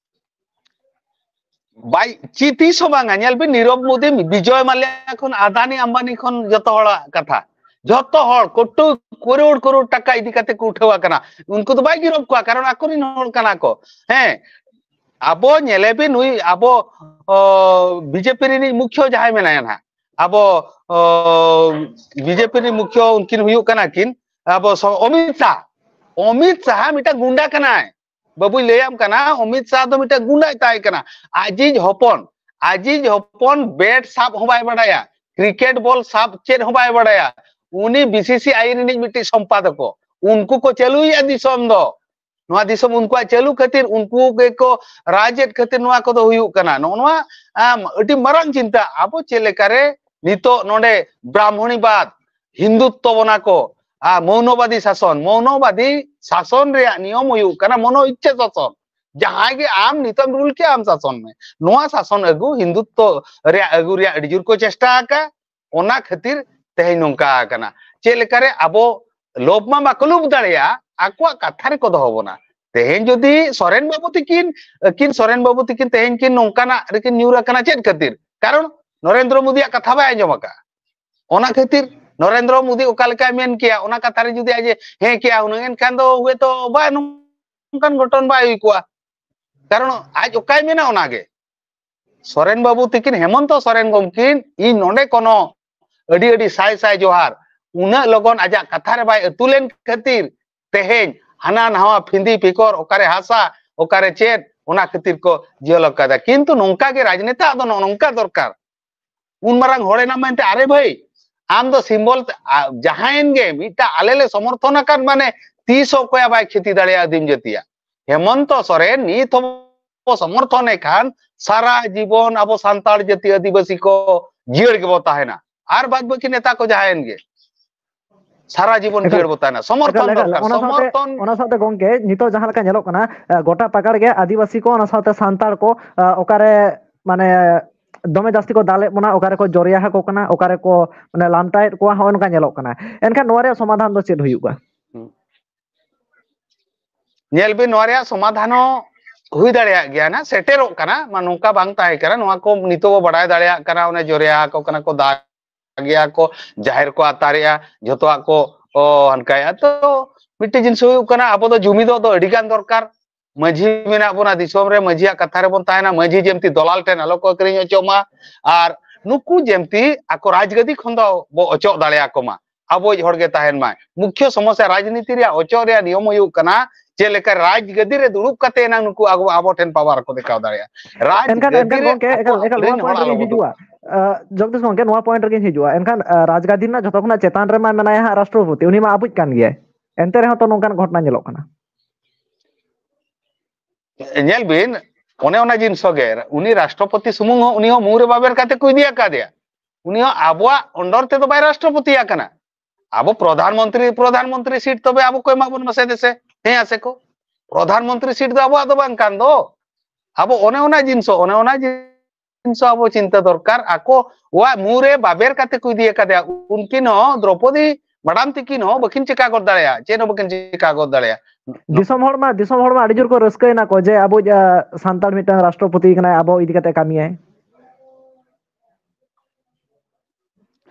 ᱵᱟᱭ ᱪᱮᱫ ᱛᱤᱥ ᱦᱚᱸ ᱵᱟᱝᱟ᱾ ᱧᱮᱞ ᱵᱤᱱ, ᱱᱤᱨᱚᱵ ᱢᱳᱫᱤ, ᱵᱤᱡᱚᱭ ᱢᱟᱞᱭᱟ ᱠᱷᱚᱱ ᱟᱫᱟᱱᱤ ᱟᱢᱵᱟᱱᱤ ᱠᱷᱚᱱ ᱡᱚᱛᱚ ᱦᱚᱲᱟᱜ ᱠᱟᱛᱷᱟ, ᱡᱚᱛᱚ ᱦᱚᱲ ᱠᱳᱴᱤ ᱠᱳᱨᱳᱲ ᱠᱳᱨᱳᱲ ᱴᱟᱠᱟ ᱤᱫᱤ ᱠᱟᱛᱮ ᱠᱚ ᱩᱴᱷᱟᱹᱣ ᱟᱠᱟᱱᱟ᱾ ᱩᱱᱠᱩ ᱫᱚ ᱵᱟᱭ ᱜᱤᱨᱚᱵ ᱠᱚᱣᱟ, ᱠᱟᱨᱚᱱ ᱟᱠᱚᱨᱮᱱ ᱦᱚᱲ ᱠᱟᱱᱟ ᱠᱚ᱾ ᱦᱮᱸ, ᱟᱵᱚ ᱧᱮᱞᱮ ᱵᱤᱱ, ᱱᱩᱭ ᱟᱵᱚ ᱵᱤᱡᱮᱯᱤ ᱨᱤᱱᱤᱡ ᱢᱩᱠᱷᱭᱚ ᱡᱟᱦᱟᱸᱭ ᱢᱮᱱᱟᱭᱟ ᱱᱟᱦᱟᱜ, ᱟᱵᱚ ᱵᱤᱡᱮᱯᱤ ᱨᱤᱱᱤᱡ ᱢᱩᱠᱷᱭᱚ ᱩᱱᱠᱤᱱ ᱦᱩᱭᱩᱜ ᱠᱟᱱᱟ ᱠᱤᱱ ᱟᱵᱚ ᱥᱚ- ᱚᱢᱤᱛ ᱥᱟᱦ᱾ ᱚᱢᱤᱛ ᱥᱟᱦ ᱢᱤᱫᱴᱟᱝ ᱜᱩᱱᱰᱟ ᱠᱟᱱᱟᱭ᱾ ᱵᱟᱹᱵᱩᱧ ᱞᱟᱹᱭᱟᱢ ᱠᱟᱱᱟ, ᱚᱢᱤᱛ ᱥᱟᱦ ᱫᱚ ᱢᱤᱫᱴᱟᱝ ᱜᱩᱱᱰᱟᱭ ᱛᱟᱦᱮᱸ ᱠᱟᱱᱟ᱾ ᱟᱡᱤᱡ ᱦᱚᱯᱚᱱ, ᱟᱡᱤᱡ ᱦᱚᱯᱚᱱ ᱵᱮᱴ ᱥᱟᱵ ᱦᱚᱸ ᱵᱟᱭ ᱵᱟᱰᱟᱭᱟ, ᱠᱨᱤᱠᱮᱴ ᱵᱚᱞ ᱥᱟᱵ ᱪᱮᱫ ᱦᱚᱸ ᱵᱟᱭ ᱵᱟᱰᱟᱭᱟ᱾ ᱩᱱᱤ ᱵᱤᱥᱤᱥᱤᱟᱭ ᱨᱤᱱᱤᱡ ᱢᱤᱫᱴᱤᱡ ᱥᱚᱢᱯᱟᱫᱚᱠᱚ, ᱩᱱᱠᱩ ᱠᱚ ᱪᱟᱹᱞᱩᱭᱮᱫᱼᱟ ᱫᱤᱥᱚᱢ ᱫᱚ᱾ ᱱᱚᱣᱟ ᱫᱤᱥᱚᱢ ᱩᱱᱠᱩᱣᱟᱜ ᱪᱟᱹᱞᱩ ᱠᱷᱟᱹᱛᱤᱨ, ᱩᱱᱠᱩ ᱜᱮᱠᱚ ᱨᱟᱡᱽ ᱮᱫ ᱠᱷᱟᱹᱛᱤᱨ ᱱᱚᱣᱟ ᱠᱚᱫᱚ ᱦᱩᱭᱩᱜ ᱠᱟᱱᱟ᱾ ᱱᱚᱜᱼᱚ ᱱᱚᱣᱟ ᱟᱢ, ᱟᱹᱰᱤ ᱢᱟᱨᱟᱝ ᱪᱤᱱᱛᱟᱹ᱾ ᱟᱵᱚ ᱪᱮᱫ ᱞᱮᱠᱟᱨᱮ ᱱᱤᱛᱚᱜ ᱱᱚᱰᱮ ᱵᱨᱟᱦᱢᱚᱱᱤᱵᱟᱫ, ᱦᱤᱱᱫᱩᱛᱛᱚ ᱵᱚᱱᱟ ᱠᱚ, ᱟᱨ ᱢᱚᱣᱱᱚᱵᱟᱫᱤ ᱥᱟᱥᱚᱱ, ᱢᱚᱣᱱᱚᱵᱟᱫᱤ ᱥᱟᱥᱚᱱ ᱨᱮᱭᱟᱜ ᱱᱤᱭᱚᱢ ᱦᱩᱭᱩᱜ ᱠᱟᱱᱟ ᱢᱚᱱᱚ ᱤᱪᱪᱷᱟ ᱥᱟᱥᱚᱱ᱾ ᱡᱟᱦᱟᱸᱭ ᱜᱮ ᱟᱢ ᱱᱤᱛᱚᱜ ᱮᱢ ᱨᱩᱞ ᱠᱮᱭᱟ, ᱟᱢ ᱥᱟᱥᱚᱱ ᱢᱮ᱾ ᱱᱚᱣᱟ ᱥᱟᱥᱚᱱ ᱟᱹᱜᱩ, ᱦᱤᱱᱫᱩᱛᱛᱚ ᱨᱮᱭᱟᱜ ᱟᱹᱜᱩ ᱨᱮᱭᱟᱜ ᱟᱹᱰᱤ ᱡᱳᱨ ᱠᱚ ᱪᱮᱥᱴᱟ ᱟᱠᱟᱫ᱾ ᱚᱱᱟ ᱠᱷᱟᱹᱛᱤᱨ ᱛᱮᱦᱮᱧ ᱱᱚᱝᱠᱟ ᱟᱠᱟᱱᱟ᱾ ᱪᱮᱫ ᱞᱮᱠᱟᱨᱮ ᱟᱵᱚ ᱞᱳᱵᱷ ᱢᱟ ᱵᱟᱠᱚ ᱞᱳᱵᱷ ᱫᱟᱲᱮᱭᱟᱜᱼᱟ, ᱟᱠᱚᱣᱟᱜ ᱠᱟᱛᱷᱟ ᱨᱮᱠᱚ ᱫᱚᱦᱚ ᱵᱚᱱᱟ᱾ ᱛᱮᱦᱮᱧ ᱡᱩᱫᱤ ᱥᱚᱨᱮᱱ ᱵᱟᱹᱵᱩ ᱛᱟᱹᱠᱤᱱ, ᱟᱹᱠᱤᱱ ᱥᱚᱨᱮᱱ ᱵᱟᱹᱵᱩ ᱛᱟᱹᱠᱤᱱ ᱛᱮᱦᱮᱧ ᱠᱤᱱ ᱱᱚᱝᱠᱟᱱᱟᱜ ᱨᱮᱠᱤᱱ ᱧᱩᱨ ᱟᱠᱟᱱᱟ, ᱪᱮᱫ ᱠᱷᱟᱹᱛᱤᱨ? ᱠᱟᱨᱚᱱ ᱱᱚᱨᱮᱱᱫᱨᱚ ᱢᱳᱫᱤᱭᱟᱜ ᱠᱟᱛᱷᱟ ᱵᱟᱭ ᱟᱸᱡᱚᱢ ᱟᱠᱟᱫᱼᱟ᱾ ᱚᱱᱟ ᱠᱷᱟᱹᱛᱤᱨ ᱱᱚᱨᱮᱱᱫᱨᱚ ᱢᱳᱫᱤ ᱚᱠᱟ ᱞᱮᱠᱟᱭ ᱢᱮᱱ ᱠᱮᱭᱟ, ᱚᱱᱟ ᱠᱟᱛᱷᱟ ᱨᱮ ᱡᱩᱫᱤ ᱟᱡ ᱮ ᱦᱮᱸ ᱠᱮᱭᱟ ᱦᱩᱱᱟᱹᱝ, ᱮᱱᱠᱷᱟᱱ ᱫᱚ ᱦᱚᱭᱛᱳ ᱵᱟᱭ, ᱱᱚᱝᱠᱟᱱ ᱜᱷᱚᱴᱚᱱ ᱵᱟᱭ ᱦᱩᱭ ᱠᱚᱜᱼᱟ᱾ ᱠᱟᱨᱚᱱ ᱟᱡ ᱚᱠᱟᱭ ᱢᱮᱱᱟ ᱚᱱᱟᱜᱮ᱾ ᱥᱚᱨᱮᱱ ᱵᱟᱹᱵᱩ ᱛᱤᱠᱤᱱ, ᱦᱮᱢᱚᱱᱛᱚ ᱥᱚᱨᱮᱱ ᱜᱚᱢᱠᱤᱱ, ᱤᱧ ᱱᱚᱰᱮ ᱠᱚᱱᱚ ᱟᱹᱰᱤ ᱟᱹᱰᱤ ᱥᱟᱭ ᱥᱟᱭ ᱡᱚᱦᱟᱨ᱾ ᱩᱱᱟᱹᱜ ᱞᱚᱜᱚᱱ ᱟᱡᱟᱜ ᱠᱟᱛᱷᱟ ᱨᱮ ᱵᱟᱭ ᱟᱹᱛᱩ ᱞᱮᱱ ᱠᱷᱟᱹᱛᱤᱨ ᱛᱮᱦᱮᱧ ᱦᱟᱱᱟ ᱱᱟᱣᱟ ᱯᱷᱤᱸᱫᱤ ᱯᱤᱠᱚᱨ, ᱚᱠᱟᱨᱮ ᱦᱟᱥᱟ, ᱚᱠᱟᱨᱮ ᱪᱮᱫ, ᱚᱱᱟ ᱠᱷᱟᱹᱛᱤᱨ ᱠᱚ ᱡᱤᱦᱚᱞ ᱟᱠᱟᱫᱟ᱾ ᱠᱤᱱᱛᱩ ᱱᱚᱝᱠᱟ ᱜᱮ ᱨᱟᱡᱽᱱᱮᱛᱟ ᱫᱚ ᱱᱚᱜᱼᱚ ᱱᱚᱝᱠᱟ ᱫᱚᱨᱠᱟᱨ᱾ ᱩᱱ ᱢᱟᱨᱟᱝ ᱦᱚᱲ ᱮᱱᱟᱢ ᱢᱮᱱᱛᱮ, ᱟᱨᱮ ᱵᱷᱟᱹᱭ, ᱟᱢ ᱫᱚ ᱥᱤᱢᱵᱚᱞ ᱛᱮ, ᱟ, ᱡᱟᱦᱟᱸᱭᱮᱱ ᱜᱮ ᱢᱤᱫᱴᱟᱝ ᱟᱞᱮ ᱞᱮ ᱥᱚᱢᱚᱨᱛᱷᱚᱱ ᱟᱠᱟᱫ ᱢᱟᱱᱮ ᱛᱤᱥ ᱦᱚᱸ ᱚᱠᱚᱭᱟᱜ ᱵᱟᱭ ᱠᱷᱮᱛᱤ ᱫᱟᱲᱮᱭᱟᱜᱼᱟ ᱟᱹᱫᱤᱢ ᱡᱟᱹᱛᱤᱭᱟᱜ᱾ ᱦᱮᱢᱚᱱᱛᱚ ᱥᱚᱨᱮᱱ ᱱᱤᱛ ᱦᱚᱸ ᱵᱚ ᱥᱚᱢᱚᱨᱛᱷᱚᱱᱮ ᱠᱷᱟᱱ ᱥᱟᱨᱟ ᱡᱤᱵᱚᱱ ᱟᱵᱚ ᱥᱟᱱᱛᱟᱲ ᱡᱟᱹᱛᱤ ᱟᱹᱫᱤᱵᱟᱹᱥᱤ ᱠᱚ ᱡᱤᱭᱟᱹᱲ ᱜᱮᱵᱚ ᱛᱟᱦᱮᱱᱟ᱾ ᱟᱨ ᱵᱟᱫ ᱵᱟᱹᱠᱤ ᱱᱮᱛᱟ ᱠᱚ ᱡᱟᱦᱟᱸᱭᱮᱱ ᱜᱮ ᱥᱟᱨᱟ ᱡᱤᱵᱚᱱ ᱮᱠᱟᱞ, ᱡᱤᱭᱟᱹᱲ ᱵᱚ ᱛᱟᱦᱮᱱᱟ᱾ ᱥᱚᱢᱚᱨᱛᱷᱚᱱ ᱮᱠᱟᱞ, ᱮᱠᱟᱞ᱾ ᱫᱚᱨᱠᱟᱨ, ᱚᱱᱟ ᱥᱟᱶᱛᱮ, ᱥᱚᱢᱚᱨᱛᱷᱚᱱ᱾ ᱚᱱᱟ ᱥᱟᱶᱛᱮ ᱜᱚᱝᱠᱮ, ᱱᱤᱛᱚᱜ ᱡᱟᱦᱟᱸ ᱞᱮᱠᱟ ᱧᱮᱞᱚᱜ ᱠᱟᱱᱟ, ᱮ, ᱜᱚᱴᱟ ᱯᱟᱠᱟᱲ ᱜᱮ ᱟᱹᱫᱤᱵᱟᱹᱥᱤ ᱠᱚ, ᱚᱱᱟ ᱥᱟᱶᱛᱮ ᱥᱟᱱᱛᱟᱲ ᱠᱚ, ᱮ, ᱚᱠᱟᱨᱮ ᱢᱟᱱᱮ ᱫᱚᱢᱮ ᱡᱟᱹᱥᱛᱤ ᱠᱚ ᱫᱟᱞᱮᱫ ᱵᱚᱱᱟ, ᱚᱠᱟᱨᱮ ᱠᱚ ᱡᱚᱨᱭᱟ ᱟᱠᱚ ᱠᱟᱱᱟ, ᱚᱠᱟᱨᱮ ᱠᱚ ᱢᱟᱱᱮ ᱞᱟᱢᱴᱟᱭᱮᱫ ᱠᱚᱣᱟ, ᱦᱚᱸᱜᱼᱚ ᱱᱚᱝᱠᱟ ᱧᱮᱞᱚᱜ ᱠᱟᱱᱟ᱾ ᱮᱱᱠᱷᱟᱱ ᱱᱚᱣᱟ ᱨᱮᱭᱟᱜ ᱥᱚᱢᱟᱫᱷᱟᱱ ᱫᱚ ᱪᱮᱫ ᱦᱩᱭᱩᱜᱼᱟ? ᱦᱩᱸ᱾ ᱧᱮᱞ ᱵᱤᱱ, ᱱᱚᱣᱟ ᱨᱮᱭᱟᱜ ᱥᱚᱢᱟᱫᱷᱟᱱ ᱦᱚᱸ ᱦᱩᱭ ᱫᱟᱲᱮᱭᱟᱜ ᱜᱮᱭᱟ ᱱᱟᱜ, ᱥᱮᱴᱮᱨᱚᱜ ᱠᱟᱱᱟ, ᱢᱟ ᱱᱚᱝᱠᱟ ᱵᱟᱝ ᱛᱟᱦᱮᱸ ᱠᱟᱱᱟ᱾ ᱱᱚᱣᱟ ᱠᱚ ᱱᱤᱛᱚᱜ ᱵᱚ ᱵᱟᱰᱟᱭ ᱫᱟᱲᱮᱭᱟᱜ ᱠᱟᱱᱟ, ᱚᱱᱮ ᱡᱚᱨᱭᱟ ᱟᱠᱚ ᱠᱟᱱᱟ ᱠᱚ, ᱫᱟᱜᱮᱭᱟ ᱠᱚ, ᱡᱟᱦᱮᱨ ᱠᱚ ᱟᱛᱟᱨᱮᱜᱼᱟ, ᱡᱷᱚᱛᱚᱣᱟᱜ ᱠᱚ, ᱚ, ᱦᱟᱱᱠᱟᱭᱟ᱾ ᱛᱚ ᱢᱤᱫᱴᱮᱡ ᱡᱤᱱᱤᱥ ᱦᱩᱭᱩᱜ ᱠᱟᱱᱟ, ᱟᱵᱚ ᱫᱚ ᱡᱩᱢᱤᱫᱚᱜ ᱫᱚ ᱟᱹᱰᱤ ᱜᱟᱱ ᱫᱚᱨᱠᱟᱨ᱾ ᱢᱟᱹᱡᱷᱤ ᱢᱮᱱᱟᱜ ᱵᱚᱱᱟ, ᱫᱤᱥᱚᱢ ᱨᱮ ᱢᱟᱹᱡᱷᱤᱭᱟᱜ ᱠᱟᱛᱷᱟ ᱨᱮᱵᱚᱱ ᱛᱟᱦᱮᱱᱟ, ᱢᱟᱹᱡᱷᱤ ᱡᱮᱢᱛᱤ ᱫᱚᱞᱟᱞ ᱴᱷᱮᱱ ᱟᱞᱚ ᱠᱚ ᱟᱹᱠᱷᱨᱤᱧ ᱦᱚᱪᱚᱜ ᱢᱟ, ᱟᱨ ᱱᱩᱠᱩ ᱡᱮᱢᱛᱤ ᱟᱠᱚ ᱨᱟᱡᱽᱜᱟᱹᱫᱤ ᱠᱷᱚᱱ ᱫᱚ ᱵᱚ ᱚᱪᱚᱜ ᱫᱟᱲᱮᱭᱟᱠᱚ ᱢᱟ, ᱟᱵᱚᱭᱤᱡ ᱦᱚᱲ ᱜᱮ ᱛᱟᱦᱮᱱ ᱢᱟᱭ᱾ ᱢᱩᱠᱷᱭᱚ ᱥᱚᱢᱚᱥᱥᱟ ᱨᱟᱡᱽᱱᱤᱛᱤ ᱨᱮᱭᱟᱜ ᱚᱪᱚᱜ ᱨᱮᱭᱟᱜ ᱱᱤᱭᱚᱢ ᱦᱩᱭᱩᱜ ᱠᱟᱱᱟ, ᱪᱮᱫ ᱞᱮᱠᱟ ᱨᱟᱡᱽᱜᱟᱹᱫᱤ ᱨᱮ ᱫᱩᱲᱩᱵ ᱠᱟᱛᱮ ᱮᱱᱟᱝ ᱱᱩᱠᱩ ᱟᱵᱚ, ᱟᱵᱚ ᱴᱷᱮᱱ ᱯᱟᱣᱟᱨ ᱠᱚ ᱫᱮᱠᱷᱟᱣ ᱫᱟᱲᱮᱭᱟᱜᱼᱟ᱾ ᱨᱟᱡᱽ ᱮᱱᱠᱷᱟᱱ ᱜᱟᱹᱫᱤ ᱮᱱᱠᱷᱟᱱ ᱨᱮ ᱜᱚᱝᱠᱮ ᱮᱠᱟᱞ ᱟᱠᱚᱣᱟᱜ ᱮᱠᱟᱞ ᱱᱚᱣᱟ ᱨᱮᱱ ᱦᱚᱲ ᱯᱚᱭᱮᱱᱴ ᱟᱞᱚ ᱨᱮᱜᱮᱧ ᱵᱚ ᱦᱤᱡᱩᱜᱼᱟ᱾ ᱫᱩᱲᱩᱵ᱾ ᱟᱸ, ᱡᱚᱜᱽᱫᱤᱥ ᱜᱚᱝᱠᱮ, ᱱᱚᱣᱟ ᱯᱚᱭᱮᱱᱴ ᱨᱮᱜᱮᱧ ᱦᱤᱡᱩᱜᱼᱟ᱾ ᱮᱱᱠᱷᱟᱱ ᱟᱸ, ᱨᱟᱡᱽᱜᱟᱹᱫᱤ ᱨᱮᱱᱟᱜ ᱡᱷᱚᱛᱚ ᱠᱷᱚᱱᱟᱜ ᱪᱮᱛᱟᱱ ᱨᱮᱢᱟ ᱢᱮᱱᱟᱭᱟ ᱦᱟᱸᱜ ᱨᱟᱥᱴᱨᱚᱯᱚᱛᱤ, ᱩᱱᱤ ᱢᱟ ᱟᱵᱚᱭᱤᱡ ᱠᱟᱱ ᱜᱮᱭᱟᱭ᱾ ᱮᱱᱛᱮ ᱨᱮᱦᱚᱸ ᱛᱚ ᱱᱚᱝᱠᱟᱱ ᱜᱷᱚᱴᱚᱱᱟ ᱧᱮᱞᱚᱜ ᱠᱟᱱᱟ᱾ ᱧᱮᱞ ᱵᱤᱱ, ᱚᱱᱮ ᱚᱱᱟ ᱡᱤᱱᱤᱥ ᱜᱮ, ᱩᱱᱤ ᱨᱟᱥᱴᱨᱚᱯᱚᱛᱤ ᱥᱩᱢᱩᱝ ᱦᱚᱸ, ᱩᱱᱤ ᱦᱚᱸ ᱢᱩ ᱨᱮ ᱵᱟᱵᱮᱨ ᱠᱟᱛᱮ ᱠᱚ ᱤᱫᱤ ᱟᱠᱟᱫᱮᱭᱟ᱾ ᱩᱱᱤ ᱦᱚᱸ ᱟᱵᱚᱣᱟᱜ under ᱛᱮᱫᱚ ᱵᱟᱭ ᱨᱟᱥᱴᱨᱚᱯᱚᱛᱤ ᱟᱠᱟᱱᱟ᱾ ᱟᱵᱚ ᱯᱨᱚᱫᱷᱟᱱ ᱢᱚᱱᱛᱨᱤ, ᱯᱨᱚᱫᱷᱟᱱ ᱢᱚᱱᱛᱨᱤ ᱥᱤᱴ ᱛᱚᱵᱮ ᱟᱵᱚ ᱠᱚ ᱮᱢᱟ ᱵᱚᱱ ᱢᱟᱥᱮ ᱫᱮᱥᱮ, ᱦᱮᱸ ᱟᱥᱮ ᱠᱚ? ᱯᱨᱚᱫᱷᱟᱱ ᱢᱚᱱᱛᱨᱤ ᱥᱤᱴ ᱫᱚ ᱟᱵᱚᱣᱟᱜ ᱫᱚ ᱵᱟᱝ ᱠᱟᱱ ᱫᱚ᱾ ᱟᱵᱚ ᱚᱱᱮ ᱚᱱᱟ ᱡᱤᱱᱤᱥ, ᱚᱱᱮ ᱚᱱᱟ ᱡᱤᱱᱤᱥ ᱟᱵᱚ ᱪᱤᱱᱛᱟᱹ ᱫᱚᱨᱠᱟᱨ᱾ ᱟᱠᱚᱣᱟᱜ ᱢᱩ ᱨᱮ ᱵᱟᱵᱮᱨ ᱠᱟᱛᱮ ᱠᱚ ᱤᱫᱤ ᱟᱠᱟᱫᱮᱭᱟ᱾ ᱩᱱᱠᱤᱱ ᱦᱚᱸ, ᱫᱨᱚᱯᱚᱫᱤ ᱢᱟᱰᱟᱢ ᱛᱤᱠᱤᱱ ᱦᱚᱸ ᱵᱟᱹᱠᱤᱱ ᱪᱮᱠᱟ ᱜᱚᱫ ᱫᱟᱲᱮᱭᱟᱜᱼᱟ, ᱪᱮᱫ ᱦᱚᱸ ᱵᱟᱹᱠᱤᱱ ᱪᱮᱠᱟ ᱜᱚᱫ ᱫᱟᱲᱮᱭᱟᱜᱼᱟ᱾ ᱫᱤᱥᱚᱢ ᱦᱚᱲ ᱢᱟ, ᱫᱤᱥᱚᱢ ᱦᱚᱲ ᱢᱟ ᱟᱹᱰᱤ ᱡᱳᱨ ᱠᱚ ᱨᱟᱹᱥᱠᱟᱹᱭᱮᱱᱟ ᱠᱚ ᱡᱮ ᱟᱵᱚᱭᱤᱡ, ᱟᱸ, ᱥᱟᱱᱛᱟᱲ ᱢᱤᱫᱴᱟᱝ ᱨᱟᱥᱴᱨᱚᱯᱚᱛᱤ ᱠᱟᱱᱟᱭ, ᱟᱵᱚ ᱤᱫᱤ ᱠᱟᱛᱮ ᱠᱟᱹᱢᱤᱭᱟᱭ᱾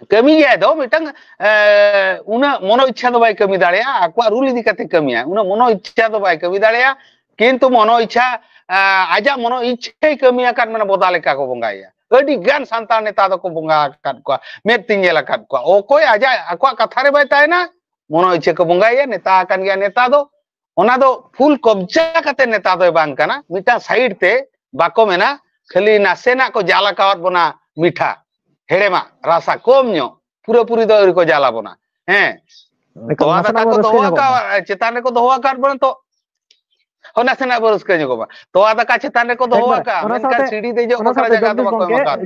ᱠᱟᱹᱢᱤ ᱜᱮᱭᱟᱭ ᱫᱚ ᱢᱤᱫᱴᱟᱝ, ᱮ, ᱩᱱᱟᱹᱜ ᱢᱚᱱᱳ ᱤᱪᱪᱷᱟ ᱫᱚ ᱵᱟᱭ ᱠᱟᱹᱢᱤ ᱫᱟᱲᱮᱭᱟᱜᱼᱟ, ᱟᱠᱚᱣᱟᱜ ᱨᱩᱞ ᱤᱫᱤ ᱠᱟᱛᱮ ᱠᱟᱹᱢᱤᱭᱟ, ᱩᱱᱟᱹᱜ ᱢᱚᱱᱳ ᱤᱪᱪᱷᱟ ᱫᱚ ᱵᱟᱭ ᱠᱟᱹᱢᱤ ᱫᱟᱲᱮᱭᱟᱜᱼᱟ᱾ ᱠᱤᱱᱛᱩ ᱢᱚᱱᱳ ᱤᱪᱪᱷᱟ, ᱮ, ᱟᱡᱟᱜ ᱢᱚᱱᱳ ᱤᱪᱪᱷᱟᱭ ᱠᱟᱹᱢᱤ ᱟᱠᱟᱫ, ᱢᱟᱱᱮ ᱵᱚᱫᱟ ᱞᱮᱠᱟ ᱠᱚ ᱵᱚᱸᱜᱟᱭᱟ᱾ ᱟᱹᱰᱤ ᱜᱟᱱ ᱥᱟᱱᱛᱟᱲ ᱱᱮᱛᱟ ᱫᱚᱠᱚ ᱵᱚᱸᱜᱟ ᱟᱠᱟᱫ ᱠᱚᱣᱟ, ᱢᱮᱫ ᱛᱤᱧ ᱧᱮᱞ ᱟᱠᱟᱫ ᱠᱚᱣᱟ᱾ ᱚᱠᱚᱭ ᱟᱡᱟᱜ, ᱟᱠᱚᱣᱟᱜ ᱠᱟᱛᱷᱟ ᱨᱮ ᱵᱟᱭ ᱛᱟᱦᱮᱱᱟ, ᱢᱚᱱᱳ ᱤᱪᱪᱷᱟᱹ ᱠᱚ ᱵᱚᱸᱜᱟᱭᱟ᱾ ᱱᱮᱛᱟ ᱟᱠᱟᱱ ᱜᱮᱭᱟ ᱱᱮᱛᱟ ᱫᱚ, ᱚᱱᱟ ᱫᱚ ᱯᱷᱩᱞ ᱠᱚᱵᱡᱟ ᱠᱟᱛᱮ ᱱᱮᱛᱟ ᱫᱚᱭ ᱵᱟᱝ ᱠᱟᱱᱟ᱾ ᱢᱤᱫᱴᱟᱝ ᱥᱟᱭᱤᱰ ᱛᱮ ᱵᱟᱠᱚ ᱢᱮᱱᱟ, ᱠᱷᱟᱹᱞᱤ ᱱᱟᱥᱮᱱᱟᱜ ᱠᱚ ᱡᱟᱞ ᱟᱠᱟᱣᱟᱫ ᱵᱚᱱᱟ ᱢᱤᱴᱷᱟ ᱦᱮᱲᱮᱢᱟᱜ ᱨᱟᱥᱟ ᱠᱚᱢ ᱧᱚᱜ, ᱯᱩᱨᱟᱹᱯᱩᱨᱤ ᱫᱚ ᱟᱹᱣᱨᱤ ᱠᱚ ᱡᱟᱞ ᱟᱵᱚᱱᱟ᱾ ᱦᱮᱸ, ᱮᱠᱟᱞ, ᱛᱚᱣᱟ ᱱᱟᱥᱮᱱᱟᱜ ᱫᱟᱠᱟ ᱵᱚᱱ ᱠᱚ ᱨᱟᱹᱥᱠᱟᱹ ᱫᱚᱦᱚ ᱧᱚᱜᱚᱜ ᱢᱟ᱾ ᱟᱠᱟᱫ, ᱪᱮᱛᱟᱱ ᱨᱮᱠᱚ ᱫᱚᱦᱚ ᱟᱠᱟᱫ ᱵᱚᱱᱟ ᱛᱚ᱾ ᱦᱳᱭ, ᱱᱟᱥᱮᱱᱟᱜ ᱵᱚᱱ ᱨᱟᱹᱥᱠᱟᱹ ᱧᱚᱜᱚᱜ ᱢᱟ᱾ ᱛᱚᱣᱟ ᱫᱟᱠᱟ ᱪᱮᱛᱟᱱ ᱨᱮᱠᱚ ᱫᱚᱦᱚ ᱮᱠᱵᱟᱨᱮ, ᱟᱠᱟᱫ, ᱚᱱᱟ ᱢᱮᱱᱠᱷᱟᱱ ᱥᱟᱶᱛᱮ, ᱥᱤᱲᱤ ᱫᱮᱡᱚᱜ ᱚᱱᱟ ᱵᱟᱠᱷᱨᱟ ᱥᱟᱶᱛᱮ ᱡᱟᱭᱜᱟ ᱫᱚ ᱡᱚᱜᱽᱫᱤᱥ ᱵᱟᱠᱚ ᱮᱢ ᱜᱚᱢᱠᱮ, ᱟᱠᱟᱫ᱾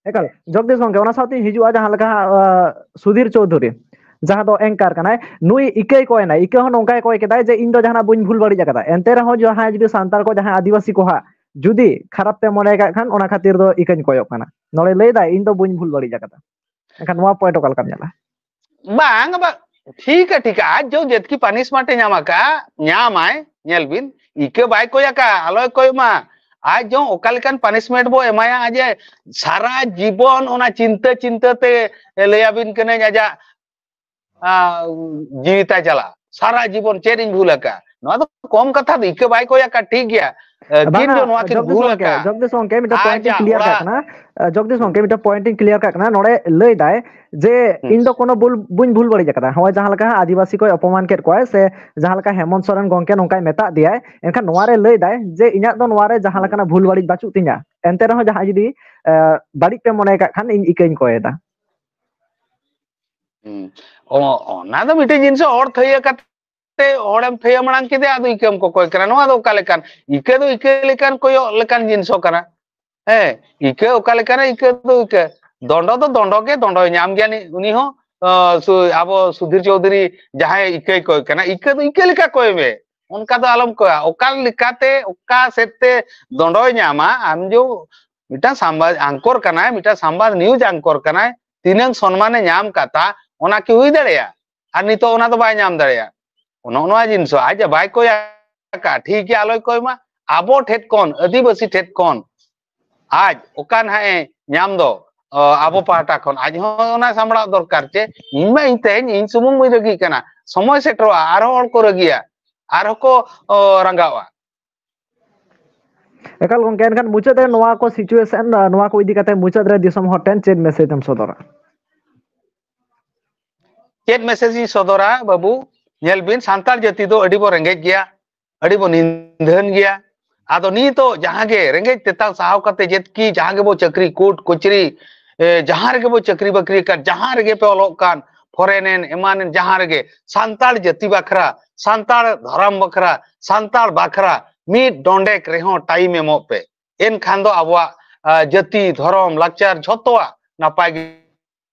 ᱮᱠᱟᱞ, ᱡᱚᱜᱽᱫᱤᱥ ᱜᱚᱢᱠᱮ, ᱚᱱᱟ ᱥᱟᱶᱛᱮᱧ ᱦᱤᱡᱩᱜᱼᱟ, ᱡᱟᱦᱟᱸ ᱞᱮᱠᱟ, ᱟᱸ, ᱥᱩᱫᱷᱤᱨ ᱪᱳᱣᱫᱷᱩᱨᱤ, ᱡᱟᱦᱟᱸ ᱫᱚ ᱮᱝᱠᱟᱨ ᱠᱟᱱᱟᱭ, ᱱᱩᱭ ᱤᱠᱟᱹᱭ ᱠᱚᱭᱮᱱᱟᱭ᱾ ᱤᱠᱟᱹ ᱦᱚᱸ ᱱᱚᱝᱠᱟᱭ ᱠᱚᱭ ᱠᱮᱫᱟᱭ ᱡᱮ, "ᱤᱧ ᱫᱚ ᱡᱟᱦᱟᱱᱟᱜ ᱵᱟᱹᱧ ᱵᱷᱩᱞ ᱵᱟᱹᱲᱤᱡ ᱟᱠᱟᱫᱟ, ᱮᱱᱛᱮ ᱨᱮᱦᱚᱸ ᱡᱟᱦᱟᱸᱭ ᱡᱩᱫᱤ ᱥᱟᱱᱛᱟᱲ ᱠᱚ, ᱡᱟᱦᱟᱸᱭ ᱟᱹᱫᱤᱵᱟᱹᱥᱤ ᱠᱚ ᱦᱟᱸᱜ ᱡᱩᱫᱤ ᱠᱷᱟᱨᱟᱯ ᱛᱮ ᱢᱚᱱᱮ ᱠᱟᱜ ᱠᱷᱟᱱ, ᱚᱱᱟ ᱠᱷᱟᱹᱛᱤᱨ ᱫᱚ ᱤᱠᱟᱹᱧ ᱠᱚᱭᱚᱜ ᱠᱟᱱᱟ᱾" ᱱᱚᱰᱮ ᱞᱟᱹᱭᱫᱟᱭ, "ᱤᱧ ᱫᱚ ᱵᱟᱹᱧ ᱵᱷᱩᱞ ᱵᱟᱹᱲᱤᱡ ᱟᱠᱟᱫᱟ᱾" ᱮᱱᱠᱷᱟᱱ ᱱᱚᱣᱟ ᱯᱚᱭᱮᱱᱴ ᱚᱠᱟ ᱞᱮᱠᱟᱢ ᱧᱮᱞᱟ? ᱵᱟᱝ, ᱵᱟᱝ, ᱴᱷᱤᱠᱟ, ᱴᱷᱤᱠᱟ, ᱟᱡ ᱡᱚ ᱡᱮᱛᱠᱤ ᱯᱟᱱᱤᱥᱢᱮᱱᱴ ᱮ ᱧᱟᱢ ᱟᱠᱟᱫ, ᱧᱟᱢᱟᱭ, ᱧᱮᱞ ᱵᱤᱱ, ᱤᱠᱟᱹ ᱵᱟᱭ ᱠᱚᱭ ᱟᱠᱟᱫ, ᱟᱞᱚᱭ ᱠᱚᱭ ᱢᱟ᱾ ᱟᱡ ᱡᱚ ᱚᱠᱟ ᱞᱮᱠᱟᱱ ᱯᱟᱱᱤᱥᱢᱮᱱᱴ ᱵᱚ ᱮᱢᱟᱭᱟ, ᱡᱮ ᱥᱟᱨᱟ ᱡᱤᱵᱚᱱ ᱚᱱᱟ ᱪᱤᱱᱛᱟᱹ ᱪᱤᱱᱛᱟᱹ ᱛᱮ, ᱞᱟᱹᱭᱟᱵᱤᱱ ᱠᱟᱹᱱᱟᱹᱧ, ᱟᱡᱟᱜ, ᱟ, ᱡᱤᱣᱤ ᱛᱟᱭ ᱪᱟᱞᱟᱜᱼᱟ᱾ ᱥᱟᱨᱟ ᱡᱤᱵᱚᱱ ᱪᱮᱫ ᱤᱧ ᱵᱷᱩᱞ ᱟᱠᱟᱫ? ᱱᱚᱣᱟ ᱫᱚ ᱠᱚᱢ ᱠᱟᱛᱷᱟ ᱫᱚ, ᱤᱠᱟᱹ ᱵᱟᱭ ᱠᱚᱭ ᱟᱠᱟᱫ, ᱴᱷᱤᱠ ᱜᱮᱭᱟ᱾ ᱟᱹᱠᱤᱱ ᱵᱟᱝᱟ, ᱡᱚ ᱱᱚᱣᱟ ᱠᱤᱱ ᱡᱚᱜᱽᱫᱤᱥ ᱵᱷᱩᱞ ᱜᱚᱝᱠᱮ, ᱟᱠᱟᱫ᱾ ᱡᱚᱜᱽᱫᱤᱥ ᱜᱚᱝᱠᱮ, ᱢᱤᱫᱴᱟᱝ ᱯᱚᱭᱮᱱᱴ ᱤᱧ ᱟᱡᱟᱜ ᱠᱞᱤᱭᱟᱨ ᱠᱟᱜ ᱚᱲᱟᱜ ᱠᱟᱱᱟ᱾ ᱟ, ᱡᱚᱜᱽᱫᱤᱥ ᱦᱩᱸ᱾ ᱜᱚᱝᱠᱮ, ᱢᱤᱫᱴᱟᱝ ᱯᱚᱭᱮᱱᱴ ᱤᱧ ᱠᱞᱤᱭᱟᱨ ᱠᱟᱜ ᱠᱟᱱᱟ᱾ ᱱᱚᱰᱮ ᱞᱟᱹᱭ ᱫᱟᱭ ᱡᱮ ᱦᱩᱸ᱾ ᱤᱧ ᱫᱚ ᱠᱳᱱᱳ ᱵᱷᱩᱞ, ᱵᱟᱹᱧ ᱵᱷᱩᱞ ᱵᱟᱹᱲᱤᱡ ᱟᱠᱟᱫᱟ᱾ ᱦᱚᱸᱜᱼᱚᱭ ᱡᱟᱦᱟᱸ ᱞᱮᱠᱟ ᱦᱟᱸᱜ ᱟᱹᱫᱤᱵᱟᱹᱥᱤ ᱠᱚᱭ ᱚᱯᱚᱢᱟᱱ ᱠᱮᱫ ᱠᱚᱣᱟᱭ, ᱥᱮ ᱡᱟᱦᱟᱸ ᱞᱮᱠᱟ ᱦᱮᱢᱚᱱᱛ ᱥᱚᱨᱮᱱ ᱜᱚᱝᱠᱮ ᱱᱚᱝᱠᱟᱭ ᱢᱮᱛᱟᱜ ᱫᱮᱭᱟᱭ, ᱮᱱᱠᱷᱟᱱ ᱱᱚᱣᱟ ᱨᱮ ᱞᱟᱹᱭ ᱫᱟᱭ ᱡᱮ ᱤᱧᱟᱹᱜ ᱫᱚ ᱱᱚᱣᱟ ᱨᱮ ᱡᱟᱦᱟᱸ ᱦᱩᱸ᱾ ᱞᱮᱠᱟᱱᱟᱜ ᱵᱷᱩᱞ ᱵᱟᱹᱲᱤᱡ ᱵᱟᱹᱪᱩᱜ ᱛᱤᱧᱟ᱾ ᱮᱱᱛᱮ ᱨᱮᱦᱚᱸ ᱡᱟᱦᱟᱸᱭ ᱡᱩᱫᱤ, ᱮ, ᱵᱟᱹᱲᱤᱡ ᱯᱮ ᱢᱚᱱᱮ ᱠᱟᱜ ᱠᱷᱟᱱ, ᱤᱧ ᱤᱠᱟᱹᱧ ᱠᱚᱭᱮᱫᱟ᱾ ᱦᱩᱸ᱾ ᱚ-, ᱚᱱᱟ ᱫᱚ ᱢᱤᱫᱴᱮᱡ ᱡᱤᱱᱤᱥ, ᱦᱚᱲ ᱛᱷᱟᱹᱭᱟᱹ ᱠᱟᱛᱮ ᱦᱚᱲᱮᱢ ᱛᱷᱟᱹᱭᱟᱹ ᱢᱟᱲᱟᱝ ᱠᱮᱫᱮᱭᱟ, ᱟᱫᱚ ᱤᱠᱟᱹᱢ ᱠᱚᱠᱚᱭ ᱠᱟᱱᱟ᱾ ᱱᱚᱣᱟ ᱫᱚ ᱚᱠᱟ ᱞᱮᱠᱟᱱ? ᱤᱠᱟᱹ ᱫᱚ ᱤᱠᱟᱹ ᱞᱮᱠᱟᱱ ᱠᱚᱭᱚᱜ ᱞᱮᱠᱟᱱ ᱡᱤᱱᱤᱥ ᱦᱚᱸ ᱠᱟᱱᱟ᱾ ᱦᱮᱸ, ᱤᱠᱟᱹ ᱚᱠᱟ ᱞᱮᱠᱟᱱᱟ? ᱤᱠᱟᱹ ᱫᱚ ᱤᱠᱟᱹ᱾ ᱫᱚᱱᱰᱚ ᱫᱚ ᱫᱚᱱᱰᱚ ᱜᱮ, ᱫᱚᱱᱰᱚᱭ ᱧᱟᱢ ᱜᱮᱭᱟ ᱱᱤ-, ᱩᱱᱤ ᱦᱚᱸ, ᱚ, ᱥᱩ-, ᱟᱵᱚ ᱥᱩᱫᱷᱤᱨ ᱪᱳᱣᱫᱷᱩᱨᱤ ᱡᱟᱦᱟᱸᱭ ᱤᱠᱟᱹᱭ ᱠᱚᱭ ᱠᱟᱱᱟ, ᱤᱠᱟᱹ ᱫᱚ ᱤᱠᱟᱹ ᱞᱮᱠᱟ ᱠᱚᱭ ᱢᱮ᱾ ᱚᱱᱠᱟ ᱫᱚ ᱟᱞᱚᱢ ᱠᱚᱭᱟ᱾ ᱚᱠᱟ ᱞᱮᱠᱟᱛᱮ, ᱚᱠᱟ ᱥᱮᱫ ᱛᱮ ᱫᱚᱱᱰᱚᱭ ᱧᱟᱢᱟ? ᱟᱢ ᱡᱚ ᱢᱤᱫᱴᱟᱝ ᱥᱟᱢᱵᱟᱫ-, ᱟᱝᱠᱚᱨ ᱠᱟᱱᱟᱭ, ᱢᱤᱫᱴᱟᱝ ᱥᱟᱢᱵᱟᱫ ᱱᱤᱭᱩᱡ ᱟᱝᱠᱚᱨ ᱠᱟᱱᱟᱭ, ᱛᱤᱱᱟᱹᱝ ᱥᱚᱱᱢᱟᱱᱮ ᱧᱟᱢ ᱠᱟᱫᱟ, ᱚᱱᱟ ᱠᱤ ᱦᱩᱭ ᱫᱟᱲᱮᱭᱟᱜᱼᱟ? ᱟᱨ ᱱᱤᱛᱚᱜ ᱚᱱᱟ ᱫᱚ ᱵᱟᱭ ᱧᱟᱢ ᱫᱟᱲᱮᱭᱟᱜᱼᱟ᱾ ᱱᱚᱜᱼᱚ ᱱᱚᱣᱟ ᱡᱤᱱᱤᱥ ᱦᱚᱸ ᱟᱡ ᱵᱟᱭ ᱠᱚᱭ ᱟᱠᱟᱫ, ᱴᱷᱤᱠ ᱜᱮᱭᱟ, ᱟᱞᱚᱭ ᱠᱚᱭ ᱢᱟ᱾ ᱟᱵᱚ ᱴᱷᱮᱱ ᱠᱷᱚᱱ, ᱟᱹᱫᱤᱵᱟᱹᱥᱤ ᱴᱷᱮᱱ ᱠᱷᱚᱱ ᱟᱡ ᱚᱠᱟ ᱱᱟᱦᱟᱜ ᱮ ᱧᱟᱢ ᱫᱚ, ᱚ, ᱟᱵᱚ ᱯᱟᱦᱴᱟ ᱠᱷᱚᱱ ᱟᱡ ᱦᱚᱸ ᱚᱱᱟ ᱥᱟᱢᱵᱲᱟᱣ ᱫᱚᱨᱠᱟᱨ᱾ ᱪᱮ ᱤᱧ ᱢᱟ ᱤᱧ ᱛᱮᱦᱮᱧ ᱤᱧ ᱥᱩᱢᱩᱝ ᱵᱟᱹᱧ ᱨᱟᱹᱜᱤᱜ ᱠᱟᱱᱟ, ᱥᱚᱢᱚᱭ ᱥᱮᱴᱮᱨᱚᱜᱼᱟ, ᱟᱨᱦᱚᱸ ᱦᱚᱲ ᱠᱚ ᱨᱟᱹᱜᱤᱭᱟ, ᱟᱨᱦᱚᱸ ᱠᱚ, ᱚ, ᱨᱟᱸᱜᱟᱣᱟ᱾ ᱮᱠᱟᱞ ᱜᱚᱝᱠᱮ, ᱮᱱᱠᱷᱟᱱ ᱢᱩᱪᱟᱹᱫ ᱨᱮ ᱱᱚᱣᱟ ᱠᱚ ᱥᱤᱪᱩᱭᱮᱥᱚᱱ, ᱱᱚᱣᱟ ᱠᱚ ᱤᱫᱤ ᱠᱟᱛᱮ ᱢᱩᱪᱟᱹᱫ ᱨᱮ ᱫᱤᱥᱚᱢ ᱦᱚᱲ ᱴᱷᱮᱱ ᱪᱮᱫ ᱢᱮᱥᱮᱡᱽ ᱮᱢ ᱥᱚᱫᱚᱨᱟ? ᱪᱮᱫ ᱢᱮᱥᱮᱡᱽ ᱤᱧ ᱥᱚᱫᱚᱨᱟ, ᱵᱟᱹᱵᱩ? ᱧᱮᱞ ᱵᱤᱱ, ᱥᱟᱱᱛᱟᱲ ᱡᱟᱹᱛᱤ ᱫᱚ ᱟᱹᱰᱤ ᱵᱚ ᱨᱮᱸᱜᱮᱡ ᱜᱮᱭᱟ, ᱟᱹᱰᱤ ᱵᱚ ᱱᱤᱫᱷᱟᱹᱱ ᱜᱮᱭᱟ᱾ ᱟᱫᱚ ᱱᱤᱛᱚᱜ ᱡᱟᱦᱟᱸ ᱜᱮ ᱨᱮᱸᱜᱮᱡ ᱛᱮᱛᱟᱝ ᱥᱟᱦᱟᱣ ᱠᱟᱛᱮ ᱡᱮᱛᱠᱤ ᱡᱟᱦᱟᱸ ᱜᱮᱵᱚ ᱪᱟᱹᱠᱨᱤ, ᱠᱳᱨᱴ ᱠᱚᱪᱟᱹᱨᱤ, ᱮ, ᱡᱟᱦᱟᱸ ᱨᱮᱜᱮ ᱵᱚ ᱪᱟᱹᱠᱨᱤ ᱵᱟᱹᱠᱨᱤ ᱟᱠᱟᱫ, ᱡᱟᱦᱟᱸ ᱨᱮᱜᱮ ᱯᱮ ᱚᱞᱚᱜ ᱠᱟᱱ, ᱯᱷᱚᱨᱮᱱ ᱮᱱ, ᱮᱢᱟᱱ ᱮᱱ, ᱡᱟᱦᱟᱸ ᱨᱮᱜᱮ ᱥᱟᱱᱛᱟᱲ ᱡᱟᱹᱛᱤ ᱵᱟᱠᱷᱨᱟ, ᱥᱟᱱᱛᱟᱲ ᱫᱷᱚᱨᱚᱢ ᱵᱟᱠᱷᱨᱟ, ᱥᱟᱱᱛᱟᱲ ᱵᱟᱠᱷᱨᱟ ᱢᱤᱫ ᱰᱚᱸᱰᱮᱠ ᱨᱮᱦᱚᱸ ᱴᱟᱭᱤᱢ ᱮᱢᱚᱜ ᱯᱮ᱾ ᱮᱱᱠᱷᱟᱱ ᱫᱚ ᱟᱵᱚᱣᱟᱜ, ᱟ, ᱡᱟᱹᱛᱤ, ᱫᱷᱚᱨᱚᱢ, ᱞᱟᱠᱪᱟᱨ ᱡᱷᱚᱛᱚᱣᱟᱜ ᱱᱟᱯᱟᱭ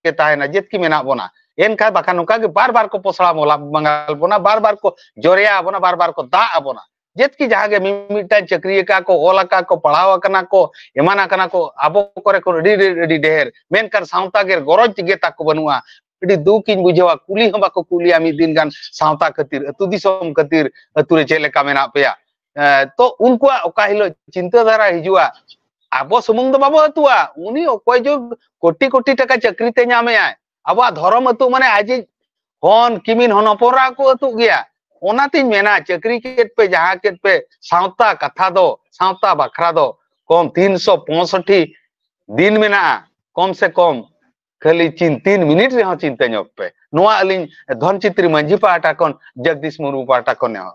ᱜᱮ ᱛᱟᱦᱮᱱᱟ, ᱡᱮᱛᱠᱤ ᱢᱮᱱᱟᱜ ᱵᱚᱱᱟ᱾ ᱮᱱᱠᱷᱟᱱ ᱵᱟᱠᱷᱟᱱ ᱱᱚᱝᱠᱟ ᱜᱮ ᱵᱟᱨ ᱵᱟᱨ ᱠᱚ ᱯᱚᱥᱲᱟ ᱵᱚᱞᱟ-, ᱵᱟᱝᱜᱟᱞ ᱵᱚᱱᱟ, ᱵᱟᱨ ᱵᱟᱨ ᱠᱚ ᱡᱚᱨᱮᱭᱟ ᱟᱵᱚᱱᱟ, ᱵᱟᱨ ᱵᱟᱨ ᱠᱚ ᱫᱟᱜ ᱟᱵᱚᱱᱟ᱾ ᱡᱮᱛᱠᱤ ᱡᱟᱦᱟᱸ ᱜᱮ ᱢᱤᱢᱤᱫᱴᱟᱝ ᱪᱟᱹᱠᱨᱤ ᱟᱠᱟᱫ ᱠᱚ, ᱚᱞ ᱟᱠᱟᱫ ᱠᱚ, ᱯᱟᱲᱦᱟᱣ ᱟᱠᱟᱱᱟ ᱠᱚ, ᱮᱢᱟᱱ ᱟᱠᱟᱱᱟ ᱠᱚ, ᱟᱵᱚ ᱠᱚᱨᱮ ᱠᱷᱚᱱ ᱟᱹᱰᱤ, ᱟᱹᱰᱤ, ᱟᱹᱰᱤ ᱰᱷᱮᱨ, ᱢᱮᱱᱠᱷᱟᱱ ᱥᱟᱶᱛᱟ ᱜᱮ ᱜᱚᱨᱚᱡᱽ ᱜᱮ ᱛᱟᱠᱚ ᱵᱟᱹᱱᱩᱜᱼᱟ᱾ ᱟᱹᱰᱤ ᱫᱩᱠ ᱤᱧ ᱵᱩᱡᱷᱟᱹᱣᱟ᱾ ᱠᱩᱞᱤ ᱦᱚᱸ ᱵᱟᱠᱚ ᱠᱩᱞᱤᱭᱟ ᱢᱤᱫ ᱫᱤᱱ ᱜᱟᱱ ᱥᱟᱶᱛᱟ ᱠᱷᱟᱹᱛᱤᱨ, ᱟᱹᱛᱩ ᱫᱤᱥᱚᱢ ᱠᱷᱟᱹᱛᱤᱨ, ᱟᱹᱛᱩ ᱨᱮ ᱪᱮᱫ ᱞᱮᱠᱟ ᱢᱮᱱᱟᱜ ᱯᱮᱭᱟ᱾ ᱮ, ᱛᱚ ᱩᱱᱠᱩᱣᱟᱜ ᱚᱠᱟ ᱦᱤᱞᱳᱜ ᱪᱤᱱᱛᱟᱹ ᱫᱷᱟᱨᱟ ᱦᱤᱡᱩᱜᱼᱟ, ᱟᱵᱚ ᱥᱩᱢᱩᱝ ᱫᱚ ᱵᱟᱵᱚ ᱟᱹᱛᱩᱜᱼᱟ, ᱩᱱᱤ ᱚᱠᱚᱭ ᱡᱚ ᱠᱳᱴᱤ ᱠᱳᱴᱤ ᱴᱟᱠᱟ ᱪᱟᱹᱠᱨᱤ ᱛᱮ ᱧᱟᱢᱮᱜᱼᱟᱭ, ᱟᱵᱚᱣᱟᱜ ᱫᱷᱚᱨᱚᱢ ᱟᱹᱛᱩ ᱢᱟᱱᱮ ᱟᱡᱤᱡ ᱦᱚᱱ ᱠᱤᱢᱤᱱ ᱦᱚᱱ ᱦᱚᱯᱚᱱ ᱮᱨᱟ ᱠᱚ ᱟᱹᱛᱩᱜ ᱜᱮᱭᱟ᱾ ᱚᱱᱟᱛᱤᱧ ᱢᱮᱱᱟ, ᱪᱟᱹᱠᱨᱤ ᱠᱮᱫ ᱯᱮ, ᱡᱟᱦᱟᱸ ᱠᱮᱫ ᱯᱮ, ᱥᱟᱶᱛᱟ ᱠᱟᱛᱷᱟ ᱫᱚ, ᱥᱟᱶᱛᱟ ᱵᱟᱠᱷᱨᱟ ᱫᱚ ᱠᱚᱢ ᱛᱤᱱᱥᱚ ᱯᱚᱸᱭᱥᱚᱴᱴᱤ ᱫᱤᱱ ᱢᱮᱱᱟᱜᱼᱟ, ᱠᱚᱢ ᱥᱮ ᱠᱚᱢ ᱠᱷᱟᱹᱞᱤ ᱪᱤᱱ ᱛᱤᱱ ᱢᱤᱱᱤᱴ ᱨᱮᱦᱚᱸ ᱪᱤᱱᱛᱟᱹ ᱧᱚᱜ ᱯᱮ᱾ ᱱᱚᱣᱟ ᱟᱹᱞᱤᱧ ᱫᱷᱚᱱ ᱪᱤᱛᱨᱤ ᱢᱟᱹᱡᱷᱤ ᱯᱟᱦᱴᱟ ᱠᱷᱚᱱ, ᱡᱚᱜᱽᱫᱤᱥ ᱢᱩᱨᱢᱩ ᱯᱟᱦᱴᱟ ᱠᱷᱚᱱ ᱱᱮᱦᱚᱨ᱾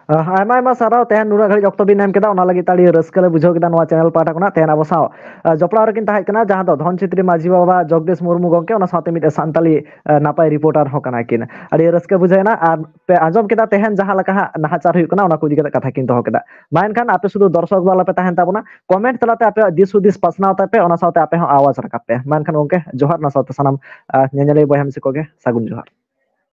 ᱟᱭᱢᱟ ᱟᱭᱢᱟ ᱥᱟᱨᱦᱟᱣ, ᱛᱮᱦᱮᱧ ᱱᱩᱱᱟᱹᱜ ᱜᱷᱟᱹᱲᱤᱡ ᱚᱠᱛᱚ ᱵᱤᱱ ᱮᱢ ᱠᱮᱫᱟ, ᱚᱱᱟ ᱞᱟᱹᱜᱤᱫ ᱛᱮ ᱟᱹᱰᱤ ᱨᱟᱹᱥᱠᱟᱹ ᱞᱮ ᱵᱩᱡᱷᱟᱹᱣ ᱠᱮᱫᱟ ᱱᱚᱣᱟ ᱪᱮᱱᱮᱞ ᱯᱟᱦᱴᱟ ᱠᱷᱚᱱᱟᱜ᱾ ᱛᱮᱦᱮᱧ ᱟᱵᱚ ᱥᱟᱶ ᱟᱸ, ᱡᱚᱯᱲᱟᱣ ᱨᱮᱠᱤᱱ ᱛᱟᱦᱮᱸ ᱠᱟᱱᱟ ᱡᱟᱦᱟᱸ ᱫᱚ ᱫᱷᱚᱱ ᱪᱤᱛᱨᱤ ᱢᱟᱹᱡᱷᱤ ᱵᱟᱵᱟ ᱡᱚᱜᱽᱫᱤᱥ ᱢᱩᱨᱢᱩ ᱜᱚᱢᱠᱮ, ᱚᱱᱟ ᱥᱟᱶᱛᱮ ᱢᱤᱫ ᱥᱟᱱᱛᱟᱞᱤ ᱟᱸ, ᱱᱟᱯᱟᱭ ᱨᱤᱯᱳᱨᱴᱟᱨ ᱦᱚᱸ ᱠᱟᱱᱟ ᱠᱤᱱ᱾ ᱟᱹᱰᱤ ᱨᱟᱹᱥᱠᱟᱹ ᱵᱩᱡᱷᱟᱹᱣ ᱮᱱᱟ᱾ ᱟᱨ ᱯᱮ ᱟᱸᱡᱚᱢ ᱠᱮᱫᱟ ᱛᱮᱦᱮᱧ ᱡᱟᱦᱟᱸ ᱞᱮᱠᱟ ᱦᱟᱸᱜ ᱱᱟᱦᱟᱪᱟᱨ ᱦᱩᱭᱩᱜ ᱠᱟᱱᱟ, ᱚᱱᱟ ᱠᱚ ᱤᱫᱤ ᱠᱟᱛᱮ ᱠᱟᱛᱷᱟ ᱠᱤᱱ ᱫᱚᱦᱚ ᱠᱮᱫᱟ᱾ ᱢᱟ ᱮᱱᱠᱷᱟᱱ ᱟᱯᱮ ᱥᱩᱫᱷᱩ ᱫᱚᱨᱥᱚᱠ ᱫᱚ ᱟᱞᱚᱯᱮ ᱛᱟᱦᱮᱱ ᱛᱟᱵᱚᱱᱟ, ᱠᱚᱢᱮᱱᱴ ᱛᱟᱞᱟᱛᱮ ᱟᱯᱮᱭᱟᱜ ᱫᱤᱥ ᱦᱩᱫᱤᱥ ᱯᱟᱥᱱᱟᱣ ᱛᱟᱯᱮ, ᱚᱱᱟ ᱥᱟᱶᱛᱮ ᱟᱯᱮ ᱦᱚᱸ ᱟᱣᱟᱡᱽ ᱨᱟᱠᱟᱵ ᱯᱮ᱾ ᱢᱟ ᱮᱱᱠᱷᱟᱱ ᱜᱚᱢᱠᱮ ᱡᱚᱦᱟᱨ, ᱚᱱᱟ ᱥᱟᱶᱛᱮ ᱥᱟᱱᱟᱢ ᱟᱸ, ᱧᱮᱧᱮᱞᱤᱭᱟᱹ ᱵᱚᱭᱦᱟ ᱢᱤᱥᱤ ᱠᱚᱜᱮ ᱥᱟᱹᱜᱩᱱ ᱡᱚᱦᱟᱨ᱾